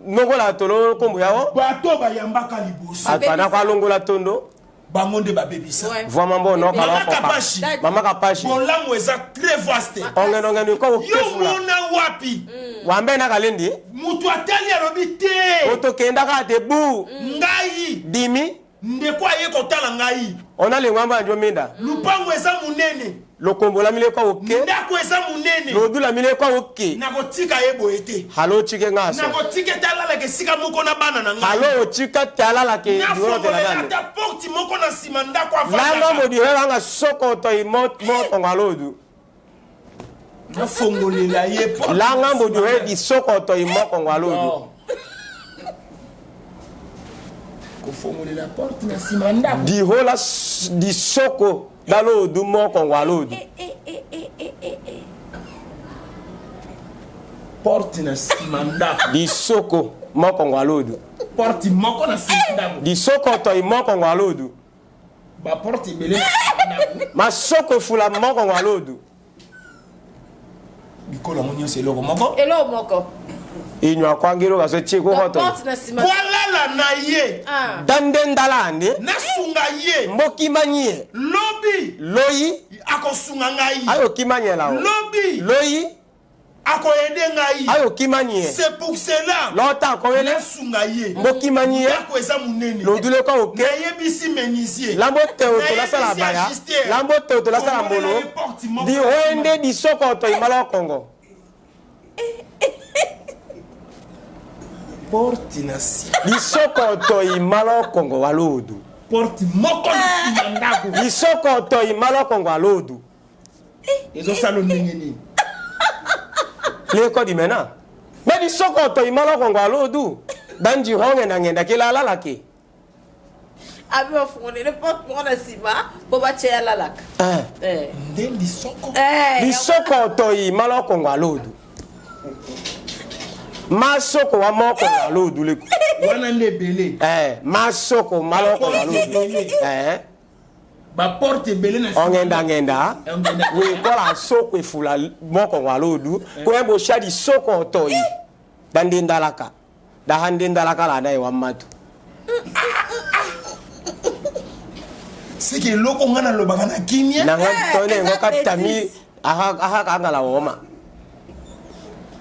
nogola tolo kombo yawo. Bato bayambaka liboso. Atana kwa longola tondo. Bango nde babebisa. Vraiment bon no kala Mama kopa. Kapashi. Mama Kapashi. Bolamu eza très vaste. Ongeno ngeno ko Yo kefula. mona wapi? Wambe na kalendi. Mutu atali alobi te. Otokenda ka debu. Ngai. Dimi. Ndeko aye kotala ngai. Ona lengwamba njo minda. Lupango eza munene. Lokombola mile kwa oke. Ndako eza munene. Lodula mile kwa oke. Nakotika ye boye te. Halo chike ngaso. Nakotika ete alalaka esika moko na bana na ngai. Halo chika talala ke diolo Nafongolela tela ata porte moko na nsima ndako Langa afandaka. modi hanga soko to imo mo kongalodu. Nafongolela ye porte. Langa modi he di soko to imo kongalodu. Kofongolela porte na nsima ndako. Di hola di soko dalodu mo kongalodu. Porte na nsima ndako. Di soko mo kongalodu. Porte moko na nsima ndako. Di soko to imo kongalodu. Baporte ebele na nsima ndako. Masoko fula mo kongalodu. Bikolo yango nyonso eloko moko. Eloko moko. Inywa kwangiro kaso chiko Donc, hoto. porte na nsima. Po alala na ye. Ah. Dande ndalande. Nasunga ye. Mboki manye. Lobi. Loyi. Akosunga ngai. Ayo kimanye lao. Lobi. Loyi. Akoyede ngai. Ayo kimanye. C'est pour cela. Lota koyele. Nasunga ye. Mboki manye. Ndako eza munene. Lodule kwa oke. Nayebisi menuisier. Lambo te otola sala Nayebisi baya. ajusteur. Lambo te otola sala mbolo. Fongolela ye porte moko Di na nsima. hoende di soko to imala Kongo. Porte na nsima. Di soko to imala Kongo walodu. Porte moko na nsima ndako. Di soko to imala Kongo walodu. Ezosala ndenge nini? Leko di mena. Me di soko to imala Kongo walodu. Danji honge na ngenda kila lalaki. Abi bafungolele porte moko na nsima mpo batya ye alalaka. Eh. Eh. Nde lisoko. Eh, Di soko to imala Kongo walodu. Masoko wa moko walodu leko. Wana nde ebele. Eh, masoko maloko walodu. Eh. Baporte ebele na nsima. Ongenda ngenda. Ongenda. Wekola soko efula moko walodu. Koyembo shadi soko toi. Dande ndalaka. Dahande ndalaka la naye wa matu. Seke eloko nga nalobaka na kimia. Nanga tone eza ngoka tami bêtise. aha aha kanga la woma.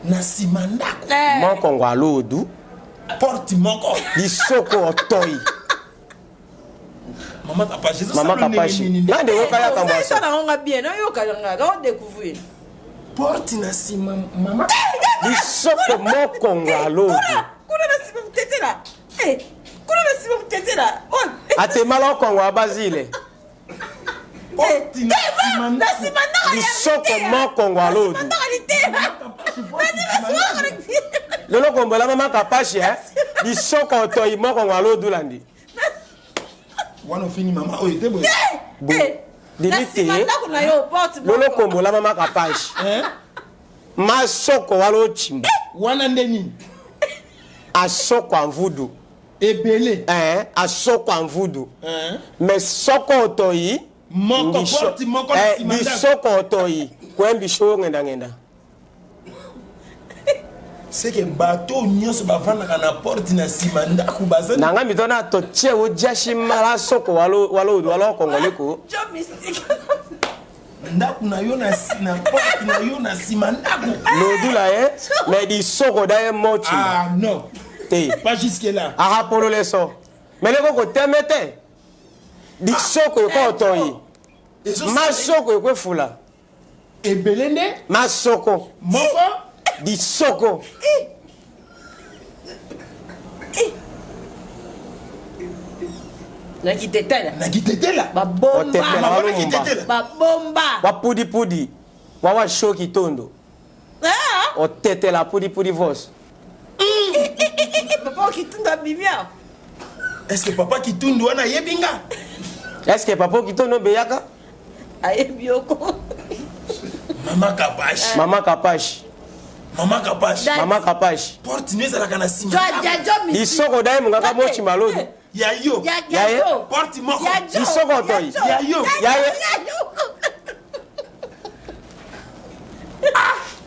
Na nsima ndako. Eh. Moko ngwalodu. Porte moko. Lisoko toi. Mama Kapashi. Mama Kapashi. Nande woka ya kambwa. Eza nango nga bien nayoka nga naodécouvrir. Porte na nsima mama. Lisoko moko ngwalodu. Kuna na nsima motetela. Eh, kuna na nsima motetela. Oh, eh, Atemala kongo abazile. Porte na nsima na ndako. nsima ndako ya Lisoko liteya. moko ngwalodu. Ndako ya liteya. Lelo kombola mama Kapashi eh. Lisoko toi moko ngwalodu landi. Wana ofini mama oyo te boye. Bo. Dimi te lolo kombola mama kapashi masoko wala ochimba wana nde nini asoko amvudu ebele eh, asoko amvudu eh. mais soko otoyi moko porte moko na eh, bisoko otoyi kwembisho ngenda ngenda seke bato nyonso bavandaka na porte na nsima ndako baza na nga mito na totie ojashi mala soko walo walo walo kongole ko ndako na yo na porte na yo na nsima ndako lodula ye mais disoko da ye mochi ah non te pas jusque là ahapolole so mais leko koteme te disoko eko otoyi masoko ekwefula ebele nde masoko moko disoko na kitetela na kitetela babomba babomba wapudipudi wawa shoki tondo ah. otetela pudipudi vos papa kitundu abimi awa est ce que papa kitundu wana ayebi nga est ce que papa kitundu obeyaka ayebi yoko mama kapashi mama kapashi mama kapashi mama kapashi porte no ezalaka na nsima lisoko daye mongaka mochi malodi ya yo ya ye porte moko lisoko toi ya yo ya ye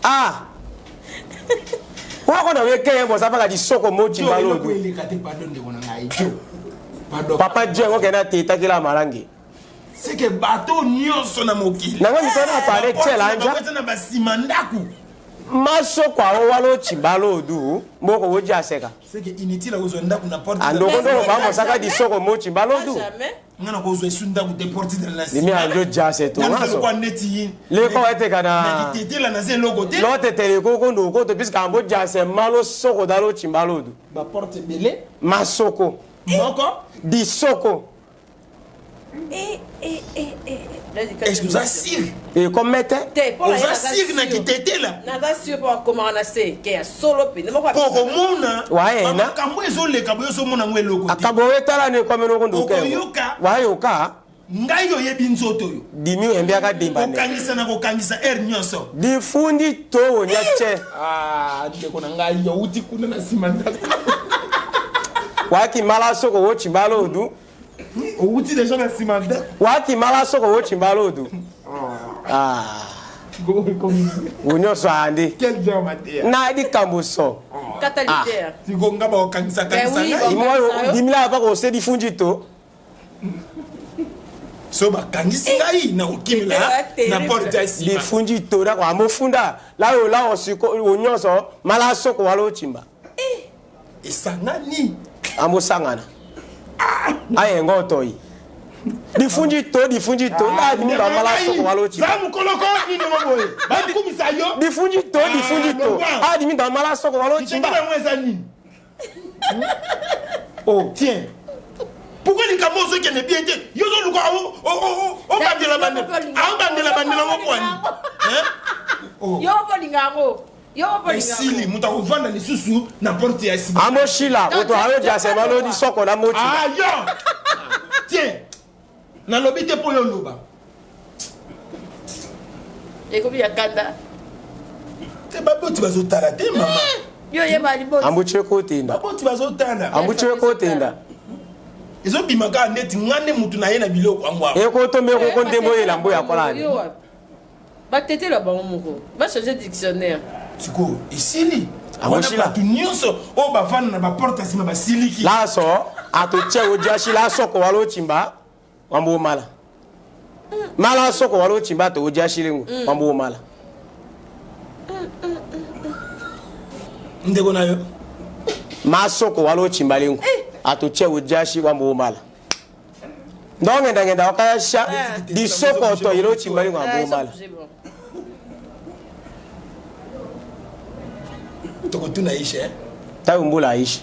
ah wako na weke boza paka lisoko mochi malodi papa jo yango kenda tetakela malange seke bato nyonso na mokili nanga misana apare tielanja na basima ndako masoko awo wala ochimba odu mboko woji aseka seke inutile akozwa ndako na porte andoko ndoko bamosaka disoko mochimba lodu nga nakozwa esu ndako te porte limi anjo jase to ngaso neti leko eteka na kitetela naza eloko te lotetele koko ndoko to puisque ambo jase malo soko dalo chimba lodu ba porte ebele masoko moko disoko Eh, eh, eh, eh. Est-ce que oza sire ekome te oza sire na kitetela naza sire mpo akomaka na se ke ya solo mpenza mpo komona makambo ezoleka boye ozomona yango eloko te akambo oyo etala ni ekomi noko ndokeoyoka wayoka ngai oyebi nzoto oyo dimi oyembiaka dimbane kokangisa na kokangisa heure nyonso difundi to wonya tye ah, ndeko na ngai outi kuna na nsima ndako wakimala soko wochimbala odu owuti deja na nsima ndako wakimala soko wochimbala odu ah. nyonso andi na likambo so ah. nga bakokangisakangisa dimila apa kosedi fundi to so bakangisi ngai nakokimela na porte ya nsima lifundi to dako amofunda layo lao siko nyonso mala soko wala ochimba esangani amosangana ayenga otoi difundi to difundi to ah, nadimi bamala soko wala ochimba mukoloko nini ngo boye bakumisa yo difundi to difundi to adimi bamala soko wala ochimba yango eza nini oh tiens pourquoi likambo ozokende bien te yo ozoluka obandela bandela aobandela bandela ngo kwani yo olinga yango esili moto akovanda lisusu na porte ya nsima amoshila moto ayoja balodi soko na moti ah, yo tiens nalobi te mpo yo oloba ekomi ya kanda te baboti bazotala te mama eh, yo oyeba liboti ambuti ekotenda baboti bazotala ambuti ekotenda ezobima kaka ndeti nga nde motu na ye na biloko yango ekotombe ekoko ndembo elambo ya kolani Batetela bango moko. Ba changer dictionnaire. Sikoyo esili. Wana bato nyonso oyo bavanda na baporte ya nsima basiliki. Laso atotia ojashi lasoko wala ochimba wambo omala. Mala soko wala ochimba to ojashi lengo mm. wambo omala. Ndeko na yo. Masoko wala ochimba lengo eh. atotia ojashi wambo omala. ndongenda ngenda wakayasha eh. disokoto ilo chimbali ngwa bomala tokotuna ishe tayo mbula aishe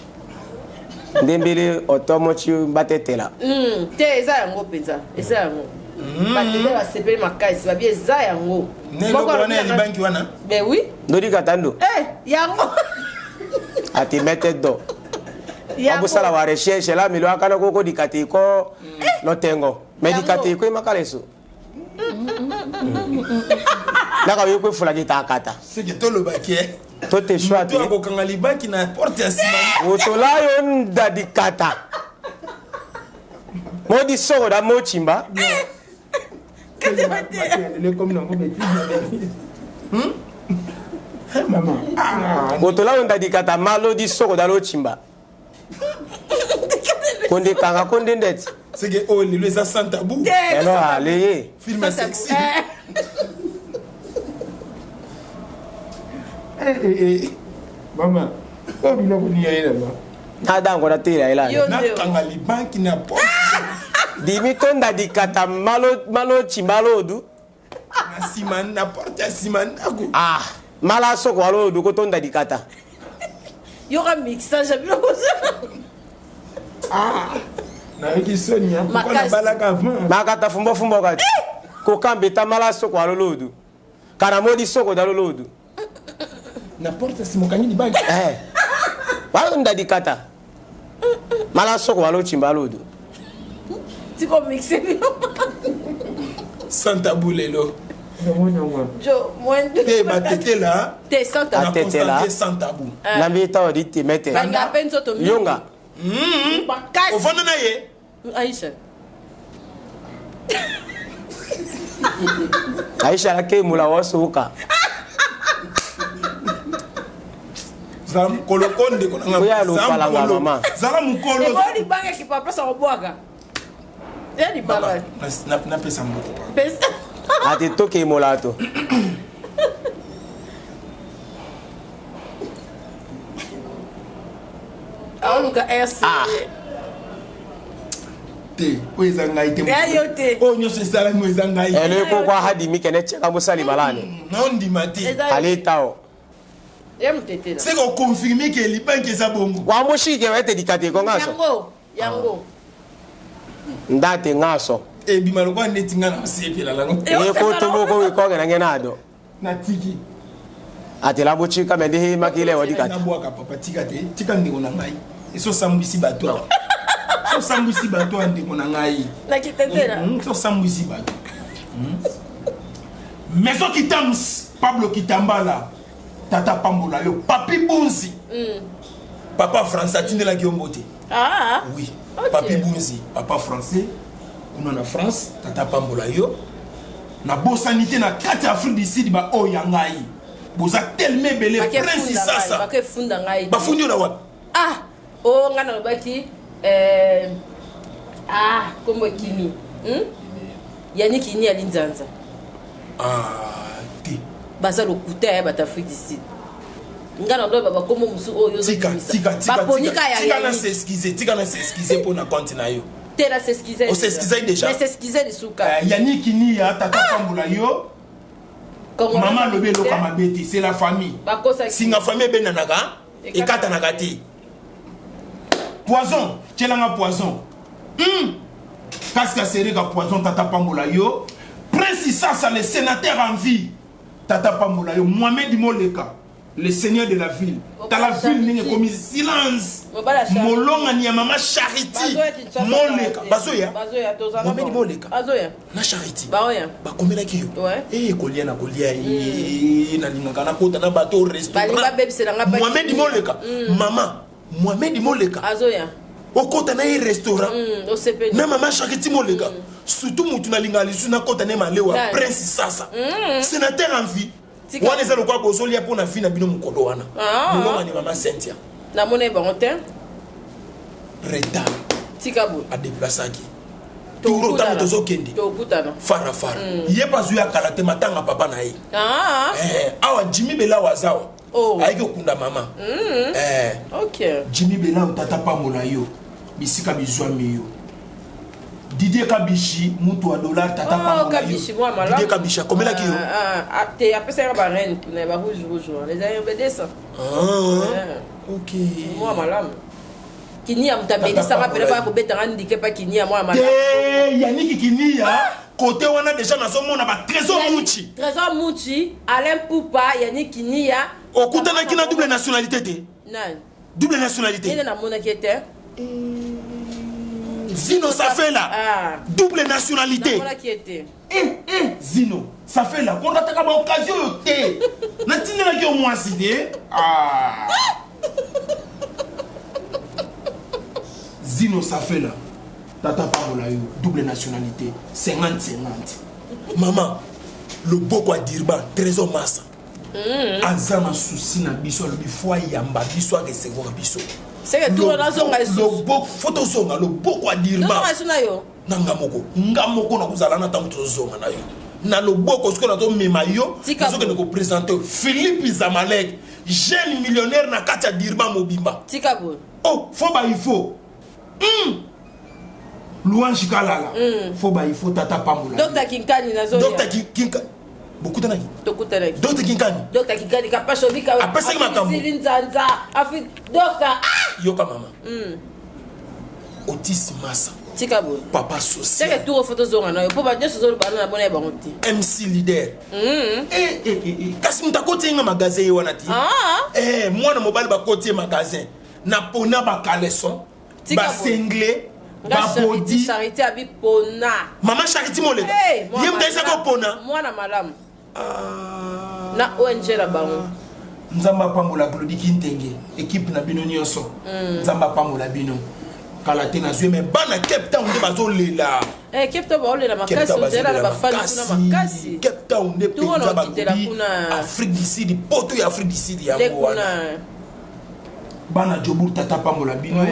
ndembele otomochi batetela hmm, te eza yango mpenza eza yango hmm. batete basepeli makasi babi eza yango wana ya libanki wana ben oui ndodikatando eh, yango atimete do abosala wa recherche la milo akana koko dikati ko mm. lotengo mais dikati ko emakala eso. Naka yo ko fulaki ta kata. Seke tolobaki eh. To te shwa te. Moto akokanga libaki na porte ya nsima. Otola yo ndadi kata. Modi soko da mochimba. Otola yo ndadi kata malodi soko da lochimba. Konde kanga konde ndeti. Seke oyo lelo eza sans tabou. Elo aleye. Film ya sexy. Mama, oyo biloko nini ya ye na Nadango na tela ela. Nakanga libanki na porte. Dimi tonda dikata malo malo chimbalodu. Na sima na porte ya sima ndako. Ah, mala soko alodu ko tonda dikata. Yoka mixage ya biloko. Ah, nayoki soni ya pourquoi nabalaka avant. Makata fumbo fumbo kati. Kokambe ta mala soko alolodu. Kana modi soko dalolodu. Na porte sima okangi libaki. Eh. Walo ndadi kata. Mala soko walo chimba lodu. Tiko mixe biloko. Sans tabou lelo. Jo, mwendo. Te batetela. Te sans tabou. Batetela. Sans tabou. Nambi tawo di te mete. Banga pe nzoto mingi. Yonga. Makasi. Ofanda na ye. Aisha. Aisha lake mula wasuka. Zala mokolo ko ndeko na nga. Oya lopala nga mama. Zala mokolo. Ebo libanga ki papa sa kobwaka. Ya libanga. Napesa mbote pa. Pesa. Ate toke molato. Aoluka RC. Ah. Te, oyo eza ngai te. Ya yo te. Oyo nyonso esalami oyo eza ngai. Elo ekoko ahadimi kene tsheka mosali balane. Naondima te. Ale tao. Ya mutetela. C'est qu'on confirme que libanki eza bongo. Wa moshike wete dikate ko ngaso. Yango, yango. Ndate ngaso. Ebima lokola neti nga na osepela nango. Ye ko tomoko ikonge na ngenado. Natiki. Atela bochika mende he makile wadikata. Nabwaka papa tika te, tika ndeko na ngai. Esosambwisi bato awa. Sosambwisi bato awa ndeko na ngai. Nakitetela. Sosambwisi bato. Maison Kitams, Pablo Kitambala, Tata Pambola yo, Papi Bunzi. Papa français atindelaki yo mbote. Ah. Oui. Okay. Papi Bunzi, papa français, kuna na France, Tata Pambola yo. Nabosani te na kati ya Afrique du Sud ba oyo ya ngai. Boza tellement ebele Prince Sasa. Bakefunda ngai. Bafundi yo na wapi? Ah, oh ngai nalobaki ah kombo ekimi. Yani kini ya linzanza. Ah, te. Baza lokuta ya bato Afrique du Sud. Nga na ndoba bakombo mosusu oyo Tika, tika, tika, baponika ya tika na s'excuser, tika na s'excuser mpo na compte na yo. Te na s'excuser. O s'excuser déjà. Mais s'excuser lisuka. Yannick Nia, tata Pambola yo. Maman alobi eloko ya mabe te, c'est la famille. Singa famille ebendanaka, ekatanaka te. Poison, tielanga poison. Casque sereka poison tata Pambola yo. Prince Sasa le sénateur en vie. Tata Pambola yo, Mohamed Moleka, le seigneur de la ville. Tala ville ndenge ekomi silence. Molongani ya mama Charity Moleka. Bazoya. Mohamed Moleka. Bazoya. Na Charity. Baoya. Bakomelaki yo. Eh kolia na kolia eh nalingaka nakota na bato restaurant. Mohamed Moleka. Mama Mohamed Moleka. Azoya. Okota na ye restaurant. Na mama Charity Moleka. Surtout mutu nalingaka lisusu nakota na ye malewa Prince Sasa. Sénateur en vie. Wana eza lokola bozolia mpo na vie na bino mokolo wana. Molongani mama Cynthia. Namona ye bango te. Retard. Tika boye. Adeplasaki. Turo ntango tozokende. Tokutana. Fara fara. Ye mpe azwi akala te matanga papa na ye. Awa Jimmy Belawa azawa. Ayaki kokunda mama. Jimmy Belawa tata pambola yo. Bisika bizwami yo. Didier Kabishi, mutu wa dollar tata pambola yo. Didier Kabishi akomelaki yo. Te apesaka ba reine kuna ba rouge rouge wana. Ezali obedesa. Ok. Mwa malamu. Kinia moto amelisaka pene baya kobetanga ndike pa kinia mwa malamu. Te Yannick Kinia côté wana déjà nazomona ba Trésor Muchi. Trésor Muchi, Alain Poupa, Yannick Kinia. Okutanaki na double nationalité te. Nani? Double nationalité. Yene namonaki ete. Zino Safela. Double nationalité. Namonaki ete. Eh, Zino, ça fait la korataka ba occasion oyo te. Natindelaki yo mwasi te. Ah. Zino, ça fait la. Tata pambola yo, double nationalité, 50 50. Maman, loboko ya Durban, Trésor Massa. Aza na souci na biso alobi fo ayamba biso a recevoir biso. Seke tour nazonga lisusu. Loboko, fo tozonga loboko ya Durban. Tozonga lisusu na yo. Na nga moko, nga moko nakozala na ntango tozonga na yo. Na loboko sikoyo nazomema yo, nazokende kopresente yo Philippe Zamalek, jeune millionnaire na kati ya Durban mobimba. Tika boye. Oh, fo ba il faut. Louange Kalala. Fo ba il faut tata pambola. Dr Kinkani nazoya. Dr Kinkani. Bokutanaki? Tokutanaki. Dr Kinkani. Dr Kinkani kapasho bika. Apesaki makambo. Zili nzanza. Afi Dr. Ah! Yoka mama. Otis Massa. Tika boye. Papa social. Seke tour photo zonga na yo po ba nyonso ozoloba na bona bango te. MC leader. Eh eh eh kasi moto akoti ye nga magasin ye wana ti. Ah. Eh mwana mobali bakoti ye magasin. Na pona ba caleçon. Tika Ba boye. single. Nga Ba Charity, body. Charity abi pona. Mama Charity Moleka. Hey, mwana Ye moto ayesaki malamu. opona. Mwana malamu. Na ONG na bango. Nzambe apambola Glody Kintenge, équipe na bino nyonso. Nzambe apambola bino. Kala te nazwi mais bana Cape Town nde bazolela. Eh, Cape Town baolela Cape makasi, Town ozela na bazolela bafani kuna makasi. Cape Town nde Tour wana mpenza okitela balobi kuna. Afrique du Sud, poto ya Afrique du Sud Nde yango wana. kuna. Bana Joburg tata pambola bino.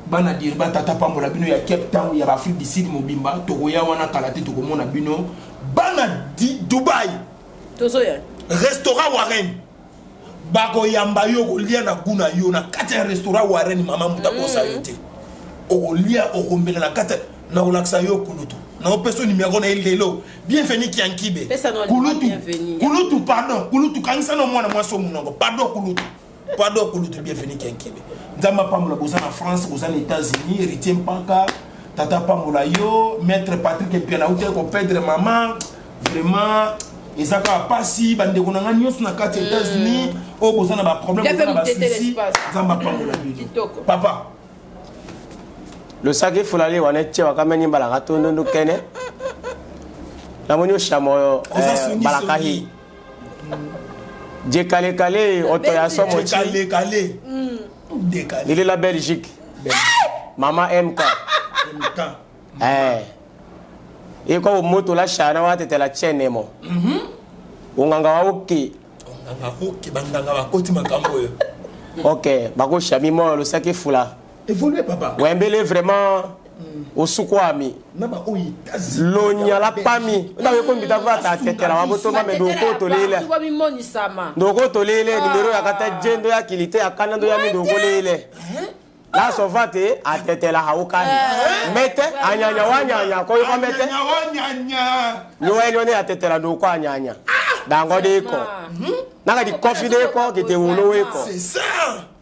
Bana Durban tata pambola bino ya Cape Town ya Afrique du Sud mobimba tokoya wana kala te tokomona bino. Bana Dubai. Tozoya. Restaurant Warren. Bakoyamba yo kolia na goût na yo na kati ya restaurant Warren mama moto akosa yo te. Okolia okomela na kati na kolakisa yo kulutu. Na opesa numéro na ye lelo. Bienvenue Kiankibe. Pesa na Kulutu. bienvenue. Kulutu pardon, kulutu kangisa na mwana mwasi monoko. Pardon kulutu. Pardon kulutu bienvenue Kiankibe. Nzambe apambola boza na France, boza na États-Unis, héritier Mpaka, tata pambola yo, maître Patrick Epiana uta ko perdre maman. Vraiment eza kaka pasi bandeko na nga nyonso na kati ya États-Unis oyo boza na ba problème, boza na ba Mutete soucis. l'espace. Nzambe apambola bino. Kitoko. Papa. Losaki fulali wana tye wakameni mbalaka tondo kene. Namoni oshamoyo Oza songi balakahi. Jekalekale oto ya somo chi. Jekalekale. Décalé. Lili la Belgique. Mama MK. MK. Eh. Iko moto la shana wa tetela chenemo. Onganga wa oki. Onganga oki banganga bakoti makambo oyo. Ok, bako shami mo losaki fula. Évoluer papa. Wembele vraiment osukwami. Na ba oyo États-Unis. Lonya la pami. Ndawe ko mbita va ta tetela wa boto mame do ko tolele. Tuba mimonisama. Ndoko tolele numéro ya kata jendo ya kilite ya kana ndo ya mi ndoko lele. La sovate atetela haukani. Mete anyanya wanyanya ko yuko mete. Anyanya wanyanya. Noel ne atetela ndoko anyanya. Dango deko. Naka di kofi deko kite wulo weko. C'est ça.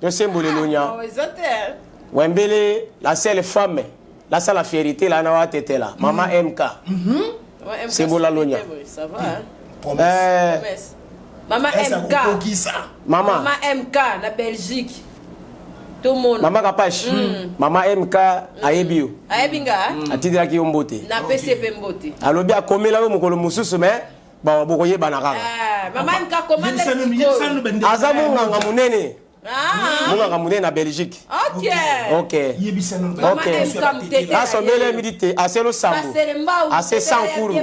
Yo sembole lonya. Ah, eza te. Wembele la seule femme la seule fierté la na watetela mama MK. Ouais, MK, Sembola lonya. Ça va hein. Promesse. Eh Promesse. Mama Est-ce MK. akokokisa? mama Mama MK na Belgique. Tomona. mama Kapash. Mama MK ayebi yo. Ayebi nga? Atindelaki yo mbote. Na pesi pe mbote. Alobi akomela yo mokolo mosusu mais bon bokoyebana kaka. Ah, mama MK commande Yebisa nanu, yebisa nanu bandeko. Aza monganga monene. Ah. Monganga monene na Belgique. OK. Ok. Yebisa nanu Mama Ok. MK mutete. Asomele midi te aselo sambo. Basele mbau. Ase sankuru.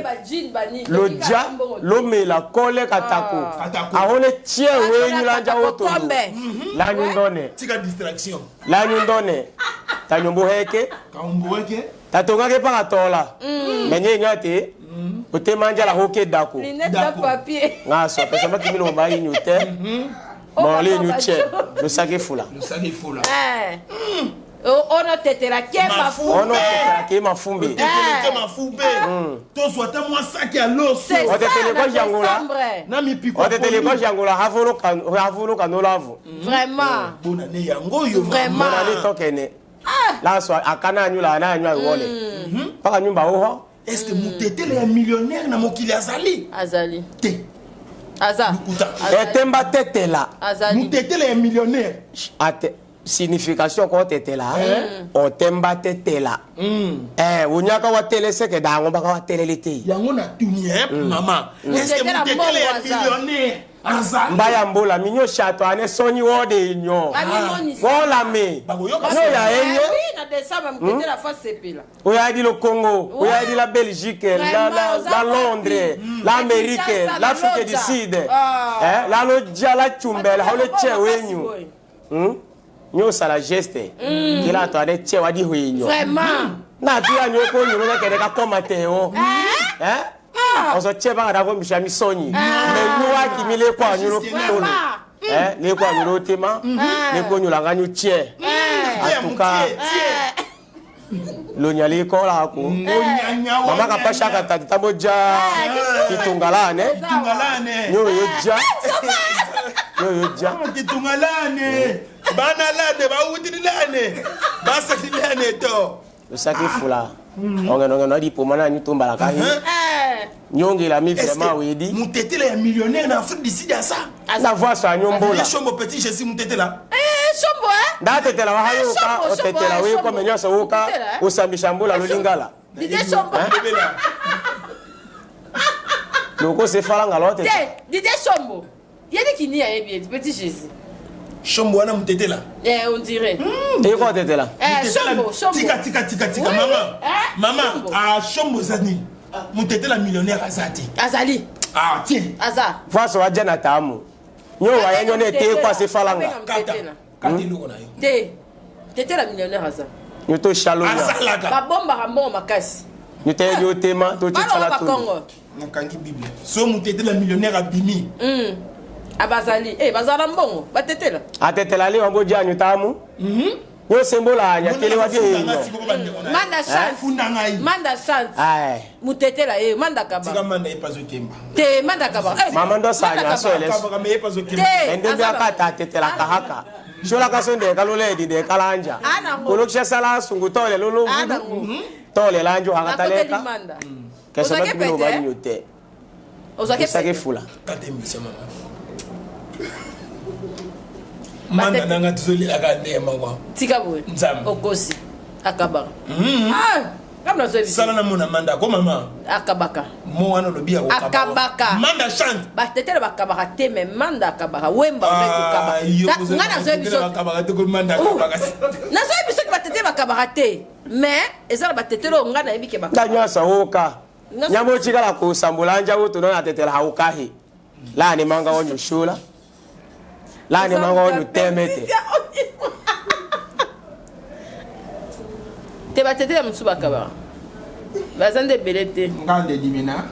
Loja lomela kole katako. Katako. Ahone tie wenyu lanja woto. Kombe. Lanyu ndone. Tika distraction. Lanyu ndone. Tanyombo heke. Kaumbu weke. Tatongake paka tola. Menye ngate. Otema njala hoke dako. Lunette na papier. Ngaso pesa makimilo mayi nyute. Mole nyuche. Losake fula. Losaki fula. Eh. Ono tetela ke mafu. Ono tetela ke mafumbe. Oteteleke mafumbe. Tozwa ata mwa saki ya loso. C'est ça, Otetele na kwa jangola. décembre. Na mipiko. Otetele kwa jangola havolo kan havolo kanolavu. Vraiment. Bonane yango oyo. Vraiment. Mona ni tokene. La so akana anyula na anywa wole. Paka nyumba oho. Est-ce que mutetele ya millionnaire na mokili azali? Azali. Te. Aza. Lukuta. Etemba tetela. Azali. Mutetele ya millionnaire. Ate. Signification ko tetela otemba tetela. Onyaka wa tele seke dango baka wa telele te. Yango na tuni mama. Est-ce que Mutetela mutetela ya mbongo aza. millionnaire azali? Mbaya mbola minyo shato ane soni wode nyo. Bamimonisa. Wola me. Bakoyoka Nyo ya Eh enye. oui, na décembre mutetela fa sepela. Oyadi le Congo, Ouais. oyadi la Belgique, Vraiment, la, oza la wapi? Londres, l'Amérique, Kinshasa, l'Afrique du Lodja. Sud. Ah. Eh, la Lodja, la Chumbela, Bato le bakoma tche makasi wenyu. boye. Nyo sala geste. Kila to ane tche wadi huinyo. Vraiment. Na tu ya nyo ko nyo na kere ka koma te o. Eh? Ozo tche ba ngada ko misha misonyi. Me nyo wa kimi le kwa nyo lo tolo. Eh, le kwa nyo lo tema, le ko nyo la nga nyo tche. En tout cas, lonyali kola ko. Onyanya Mama kapasha kata kitambo ja kitungalane. Kitungalane. Nyo yo ja. Nyo yo ja. Kitungalane. Bana lane bawutini lane. Basaki lane to. Osaki fula. Onge nonge no di pomana ni tumbala kahi. Eh. Nyongela mi Est-ce vraiment que wedi. mutetela ya millionnaire na Afrique du Sud aza? Na voix sa nyombola. Ye shombo petit Jésus mutetela. Eh, shombo eh? Ndatetela wa hayoka, Shombo, shombo, otetela eh, we shombo. ko menyoso woka, Otetela, eh? osambisha mbola lolingala. Didier Shombo. Bebela. Loko se falanga lo Te, tetela. Didier Shombo. Yedi kini ayebi ye, petit Jésus. Shombo wana mutetela. Eh, on dirait. E ko tetela. Eh, Shombo, Shombo. Tika tika tika tika Oui, mama. oui. Eh, Mama, Shombo. ah shombo zani. Mutetela millionnaire aza te. Azali. Ah tiens. Aza. Voix so wa jana tamu. Nyo wa yenyo ne te kwa se falanga. Kata. Kata eloko na yo. Te. Tetela millionnaire aza. Nyo to shalonya. Azalaka. Babombaka mbongo makasi. Nyo te nyo tema to Balongo titala tu. bakongo. Nakangi Bible. So mutetela millionnaire abimi. Abazali. Eh, bazala mbongo. Batetela. Atetela le wango ja nyo tamu. Nyo sembola nya kele wa di Funda enyo. ngai sikoyo bandeko na ye. Manda chance. Funda ngai. Manda chance. Ai. Mutetela ye, manda Tika kaba. manda ye pazo kemba. Te, manda kaba. Eh, Mama ndo manda sanya kaba. so ele. Kabaka me ye pazo kemba. Te, Ende aza akata atetela kahaka. Shola kasonde kalole di de kalanja. Ana ngo. Kolokisha sala sungu tole lolo Ana vudu. ngo. Tole lanjo Nakoteli hakataleka. manda. Keso Ozwaki batu bino pete, ba eh? nyo te. Ozwaki Osaki pete. fula. Kata émission mama. Manda nanga tozolelaka ndema kwa. Tika boye. Nzambe. Okosi. Akabaka. Ah, kama nazoyebi. Sala na mona manda ko mama. Akabaka. Mo wana olobi ya kokaba. Akabaka. Manda chante. Batetela bakabaka te me manda akabaka wemba olai kokaba. Nga nazoyebi biso Bakabaka te ko manda akabaka. nazoyebi biso ke batetele bakabaka te mais eza na batetele oyo nga nayebi ke Nda bakabaka. nyasa woka. Nyasa- Nyamo chikala kusambula anja wutu nona atetela haukahi. La ni manga onyo shula. La ni manga onyo temete. Te batetele mosusu bakabaka baza nde ebele te. Ngande dimina.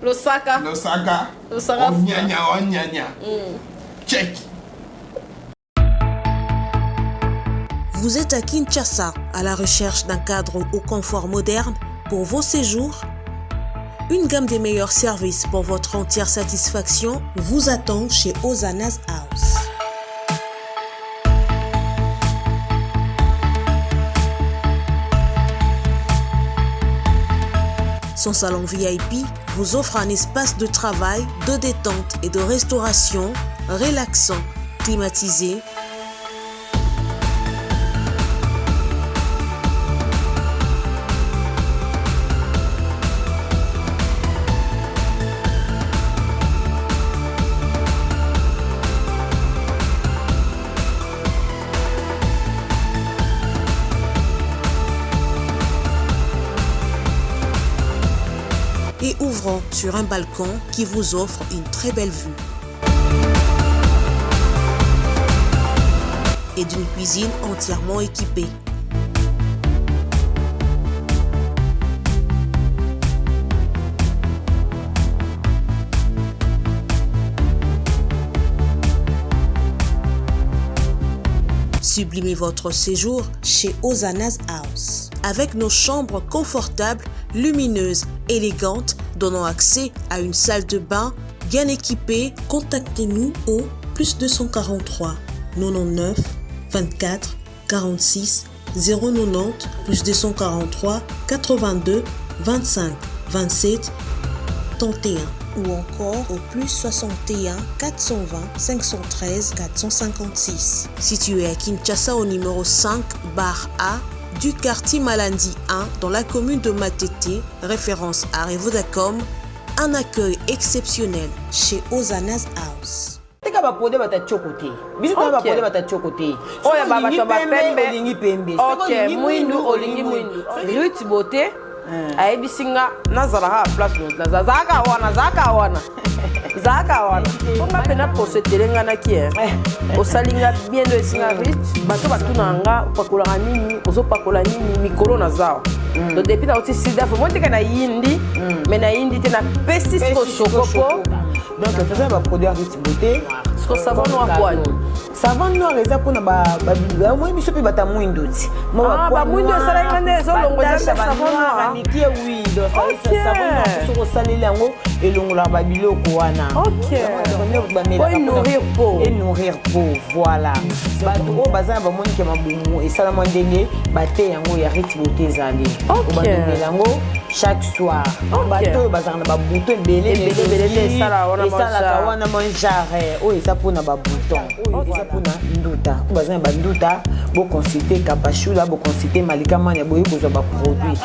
Losaka. Losaka. Losaka. Onyanya onyanya. Check. Vous êtes à Kinshasa à la recherche d'un cadre au confort moderne pour vos séjours? Une gamme des meilleurs services pour votre entière satisfaction vous attend chez Ozana's House. Son salon VIP vous offre un espace de travail, de détente et de restauration relaxant, climatisé, et ouvrant sur un balcon qui vous offre une très belle vue. Et d'une cuisine entièrement équipée. Sublimez votre séjour chez Ozana's House. Avec nos chambres confortables, lumineuses, élégantes, donnant accès à une salle de bain bien équipée, contactez-nous au plus 243 99 24 46 090 plus 243 82 25 27 31. ou encore au plus 61 420 513 456. Situé à Kinshasa au numéro 5 bar A du quartier Malandi 1 dans la commune de Matete, référence à Revodacom, un accueil exceptionnel chez Ozana's House. tika baproduit bata tioko te biso toza baproduit bata tioko te oyo bato ya bapembe olingi pembe ok mwindu olingi mwindu ruth beauté ayebisi nga nazalaka ya place naza zalaka wana zalaka wana zalaka wana mpo nga mpena poso etelenganaki e osali nga bien do esi nga ruth bato batunaka nga opakolaka nini ozopakola nini mikolo naza mm. donc depuis nauti sudaf omoni teke nayindi mm. mais nayindi te napesi siko chokopo donc toza na baproduit ya ruth beauté siko savon noir kwani savon noir eza mpona omoni biso mpe bata mwindu ti bamwindu esalaki nga nde ezolongo eza nde savon noir mikie wi donc savon noir soki osaleli yango elongolaka babiloko wana nourrir peau et nourrir peau voilà bato oyo baza na bamoni ke mabumu esalama ndenge bate yango ya rite beauté ezali obandongela yango chaque soir bato oyo bazalaka na babouton ebele esalaka wana manjare oyo eza mpona babouton oyo eza mpona nduta oyo baza na banduta boconsulte kapashula boconsulte malika mania boye kozwa baproduit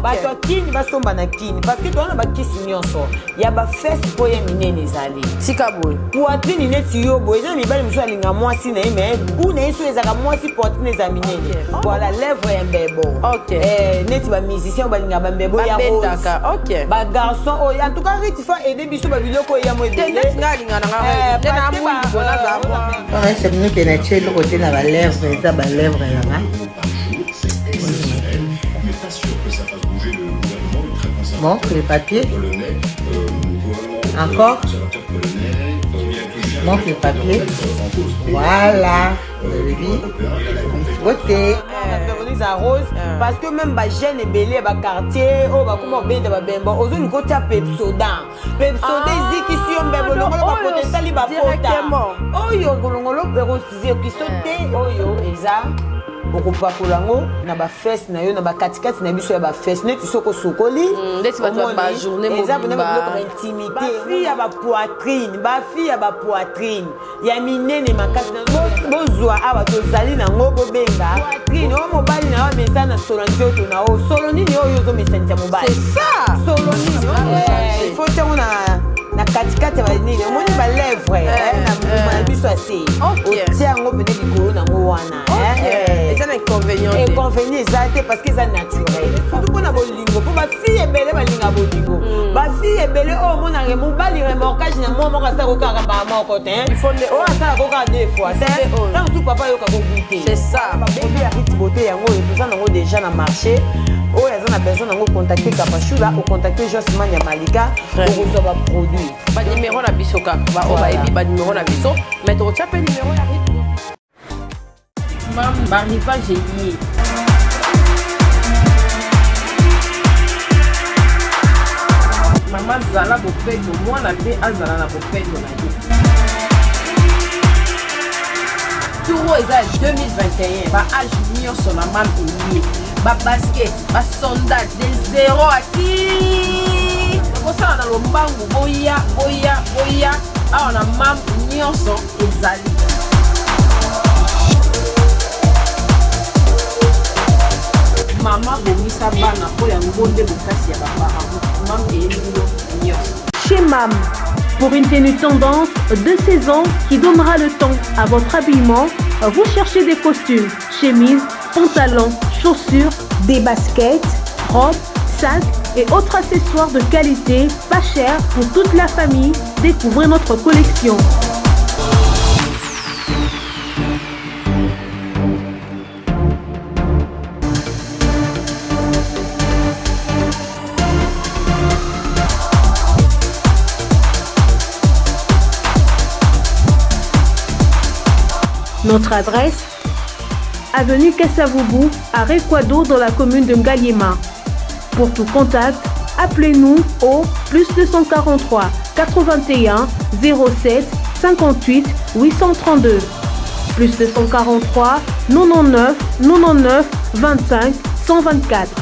bato ya kini basomba na kini parce que toza na bakisi nyonso ya bafese mpo ye minene ezali tika boye poitrine neti yo boye eza na mibali mosusu alinga mwasi na ye mais gu na ye soki ezalaka mwasi poitrine eza minene voilà lèvre ya mbebo eh, neti bamusicien oyo balingaka bambebo ya rose bagarçon oyo en tout cas riti fa aide biso babiloko oyo ya mo ebele eh, natie eloko te na balèvre eza balèvre nanga Bon, les papiers. Encore. Manque le papier. Voilà. Vous avez vu Beauté. eza rose parce que même bajeune ebele ya baquartier oyo bakoma kobenda babemba ozoluka otia pepsodan pepsodan ezikisi yo mbebo longola bapota esali bapota oyo kolongolo ekozikisa te oyo eza okopakola yango na bafese na yo na bakatikati na biso ya bafese neti soki osokoli mm, eza mpena babiloko ya intimité bafille ya bapoitrine bafille ya bapoitrine ya minene makasi bozwa awa tozali nango bobenga poitrine oyo mobali na yo amesa na solo nzoto na yo solo nini oyo ozomesanisa mobali solo nini eh, fo ntango na na katikati ya banini omoni balèvre eh, na mbuma na biso ya se otia yango pene likolo nango wana Eh, eza na inconvénient te inconvénient eza te parce que eza naturel surtout mpo na bolingo mpo bafille ebele balinga bolingo hmm. bafille ebele oyo omonaka mobali remorquage na mwa moko asala kokaka mbala moko te oyo asala kokaka deux fois te ntango mosusu papa ayoka kogu te c'est ça baproduit ya rite beauté yango oyo toza nango déjà na marché oyo aza na besoin nango contacte kapashula ocontacte josman ya malika okozwa baproduit banimero na biso kaka baoyo bayebi banimero na biso mais tokotya mpe nimero ya rite Barrivage eye. Mama zala bopeto, mwana mpe azala na bopeto na ye. Tour oyo eza ya 2021, ba age nyonso na mam eye. Ba basket, ba sandales, de 0 à ti kosala na lombangu boya boya boya awa na mam nyonso ezali. Mama bongisa bana mpo yango nde bokasi ya baparent. Mam eyebi bino nyonso. Chez Mam, pour une tenue tendance de saison qui donnera le temps à votre habillement, vous cherchez des costumes, chemises, pantalons, chaussures, des baskets, robes, sacs et autres accessoires de qualité, pas cher pour toute la famille. Découvrez notre collection. Notre adresse Avenue Kassavoubou, à Rekwado, dans la commune de Ngaliema. Pour tout contact, appelez-nous au plus 243 81 07 58 832. Plus 243 99 99 25 124.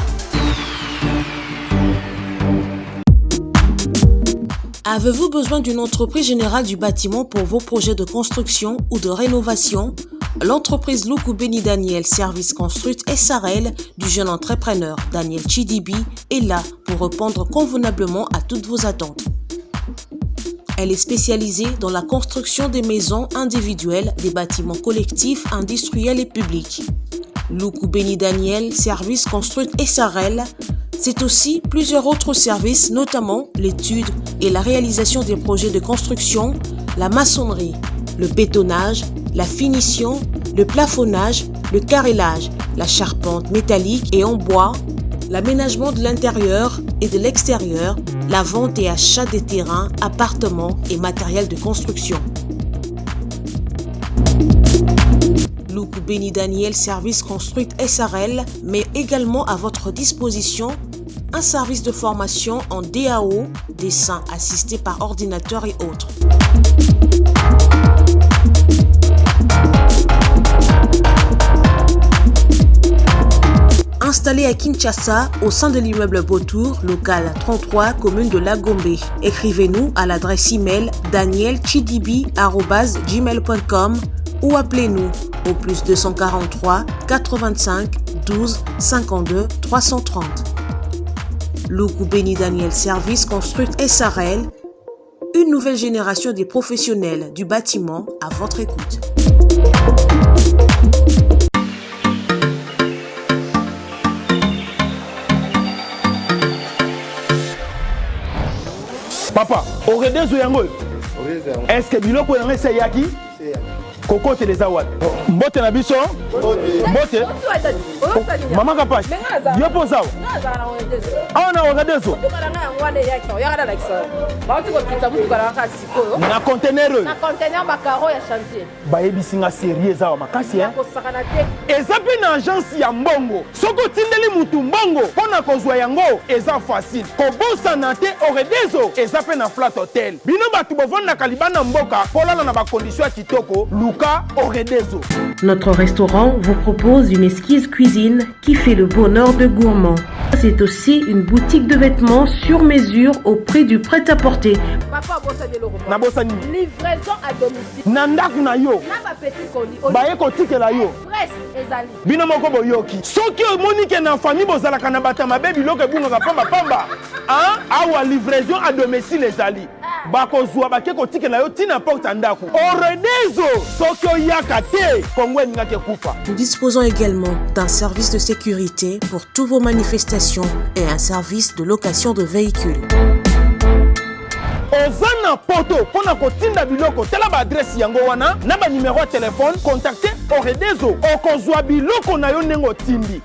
Avez-vous besoin d'une entreprise générale du bâtiment pour vos projets de construction ou de rénovation L'entreprise Loukou Beni Daniel Service Construite SRL du jeune entrepreneur Daniel Chidibi est là pour répondre convenablement à toutes vos attentes. Elle est spécialisée dans la construction des maisons individuelles, des bâtiments collectifs, industriels et publics. Loukou Beni Daniel, Service Construite SRL, c'est aussi plusieurs autres services, notamment l'étude et la réalisation des projets de construction, la maçonnerie, le bétonnage, la finition, le plafonnage, le carrelage, la charpente métallique et en bois, l'aménagement de l'intérieur et de l'extérieur, la vente et achat des terrains, appartements et matériel de construction. Loukou Beni Daniel Service Construite SRL met également à votre disposition un service de formation en DAO, dessin assisté par ordinateur et autres. Installé à Kinshasa, au sein de l'immeuble Beautour, local 33, commune de Lagombe. Écrivez-nous à l'adresse email danielchidibi.gmail.com ou appelez-nous au plus 243 85 12 52 330. Loukou Beni Daniel Service Construct SRL, une nouvelle génération des professionnels du bâtiment à votre écoute. Papa, oredezo yango est-ce que biloko yango esi eyaki kokotela eza wapi mbote na biso mbote mama kapash yo mpo oza awa na oredezo na contener oyo Bayebisi nga serie eza awa makasi hein. Kosakana te. Eza pe na agence ya mbongo soki otindeli mutu mbongo pona kozua yango eza facile kobosana te oredezo eza pe na flat hotel bino batu bovandaka libanda mboka polala na ba condition ya kitoko luka oredezo. Notre restaurant vous propose une esquisse cuisine qui fait le bonheur de gourmands. C'est aussi une boutique de vêtements sur mesure au prix du prêt-à-porter. Papa obosani eloko moko. Nabosani. Livraison à domicile. Na ndako na yo. Na ba petits colis. Baye kotikela yo. Express ezali. Bino moko boyoki. Soki omoni ke na famille bozalaka na bato ya mabe biloko ebungaka pamba pamba. Hein? Awa livraison à domicile ezali. Bakozua bake kotikela yo ti na porte ya ndako. Oredezo soki oyaka te Congo elingaki ekufa. Nous disposons également d'un service de sécurité pour toutes vos manifestations et un service de location de véhicules. Oza na poto mpo na kotinda biloko tala ba adresse yango wana na ba numero ya telefone contacte Oredezo okozua biloko na yo ndenge otindi.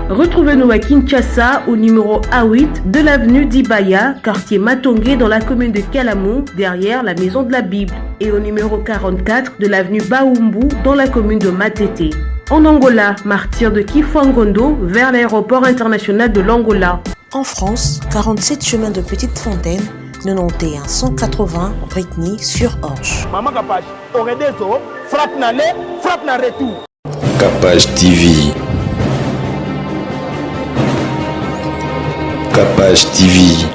Retrouvez-nous à Kinshasa au numéro A8 de l'avenue d'Ibaya, quartier Matongé dans la commune de Kalamu, derrière la maison de la Bible, et au numéro 44 de l'avenue Baumbu dans la commune de Matete. En Angola, martyr de Kifuangondo vers l'aéroport international de l'Angola. En France, 47 chemin de Petite Fontaine, 91 180 Brittany sur Orge. Maman Kapash, Oredezo, frappe na aller, frappe na retour. Capage TV. Capage TV.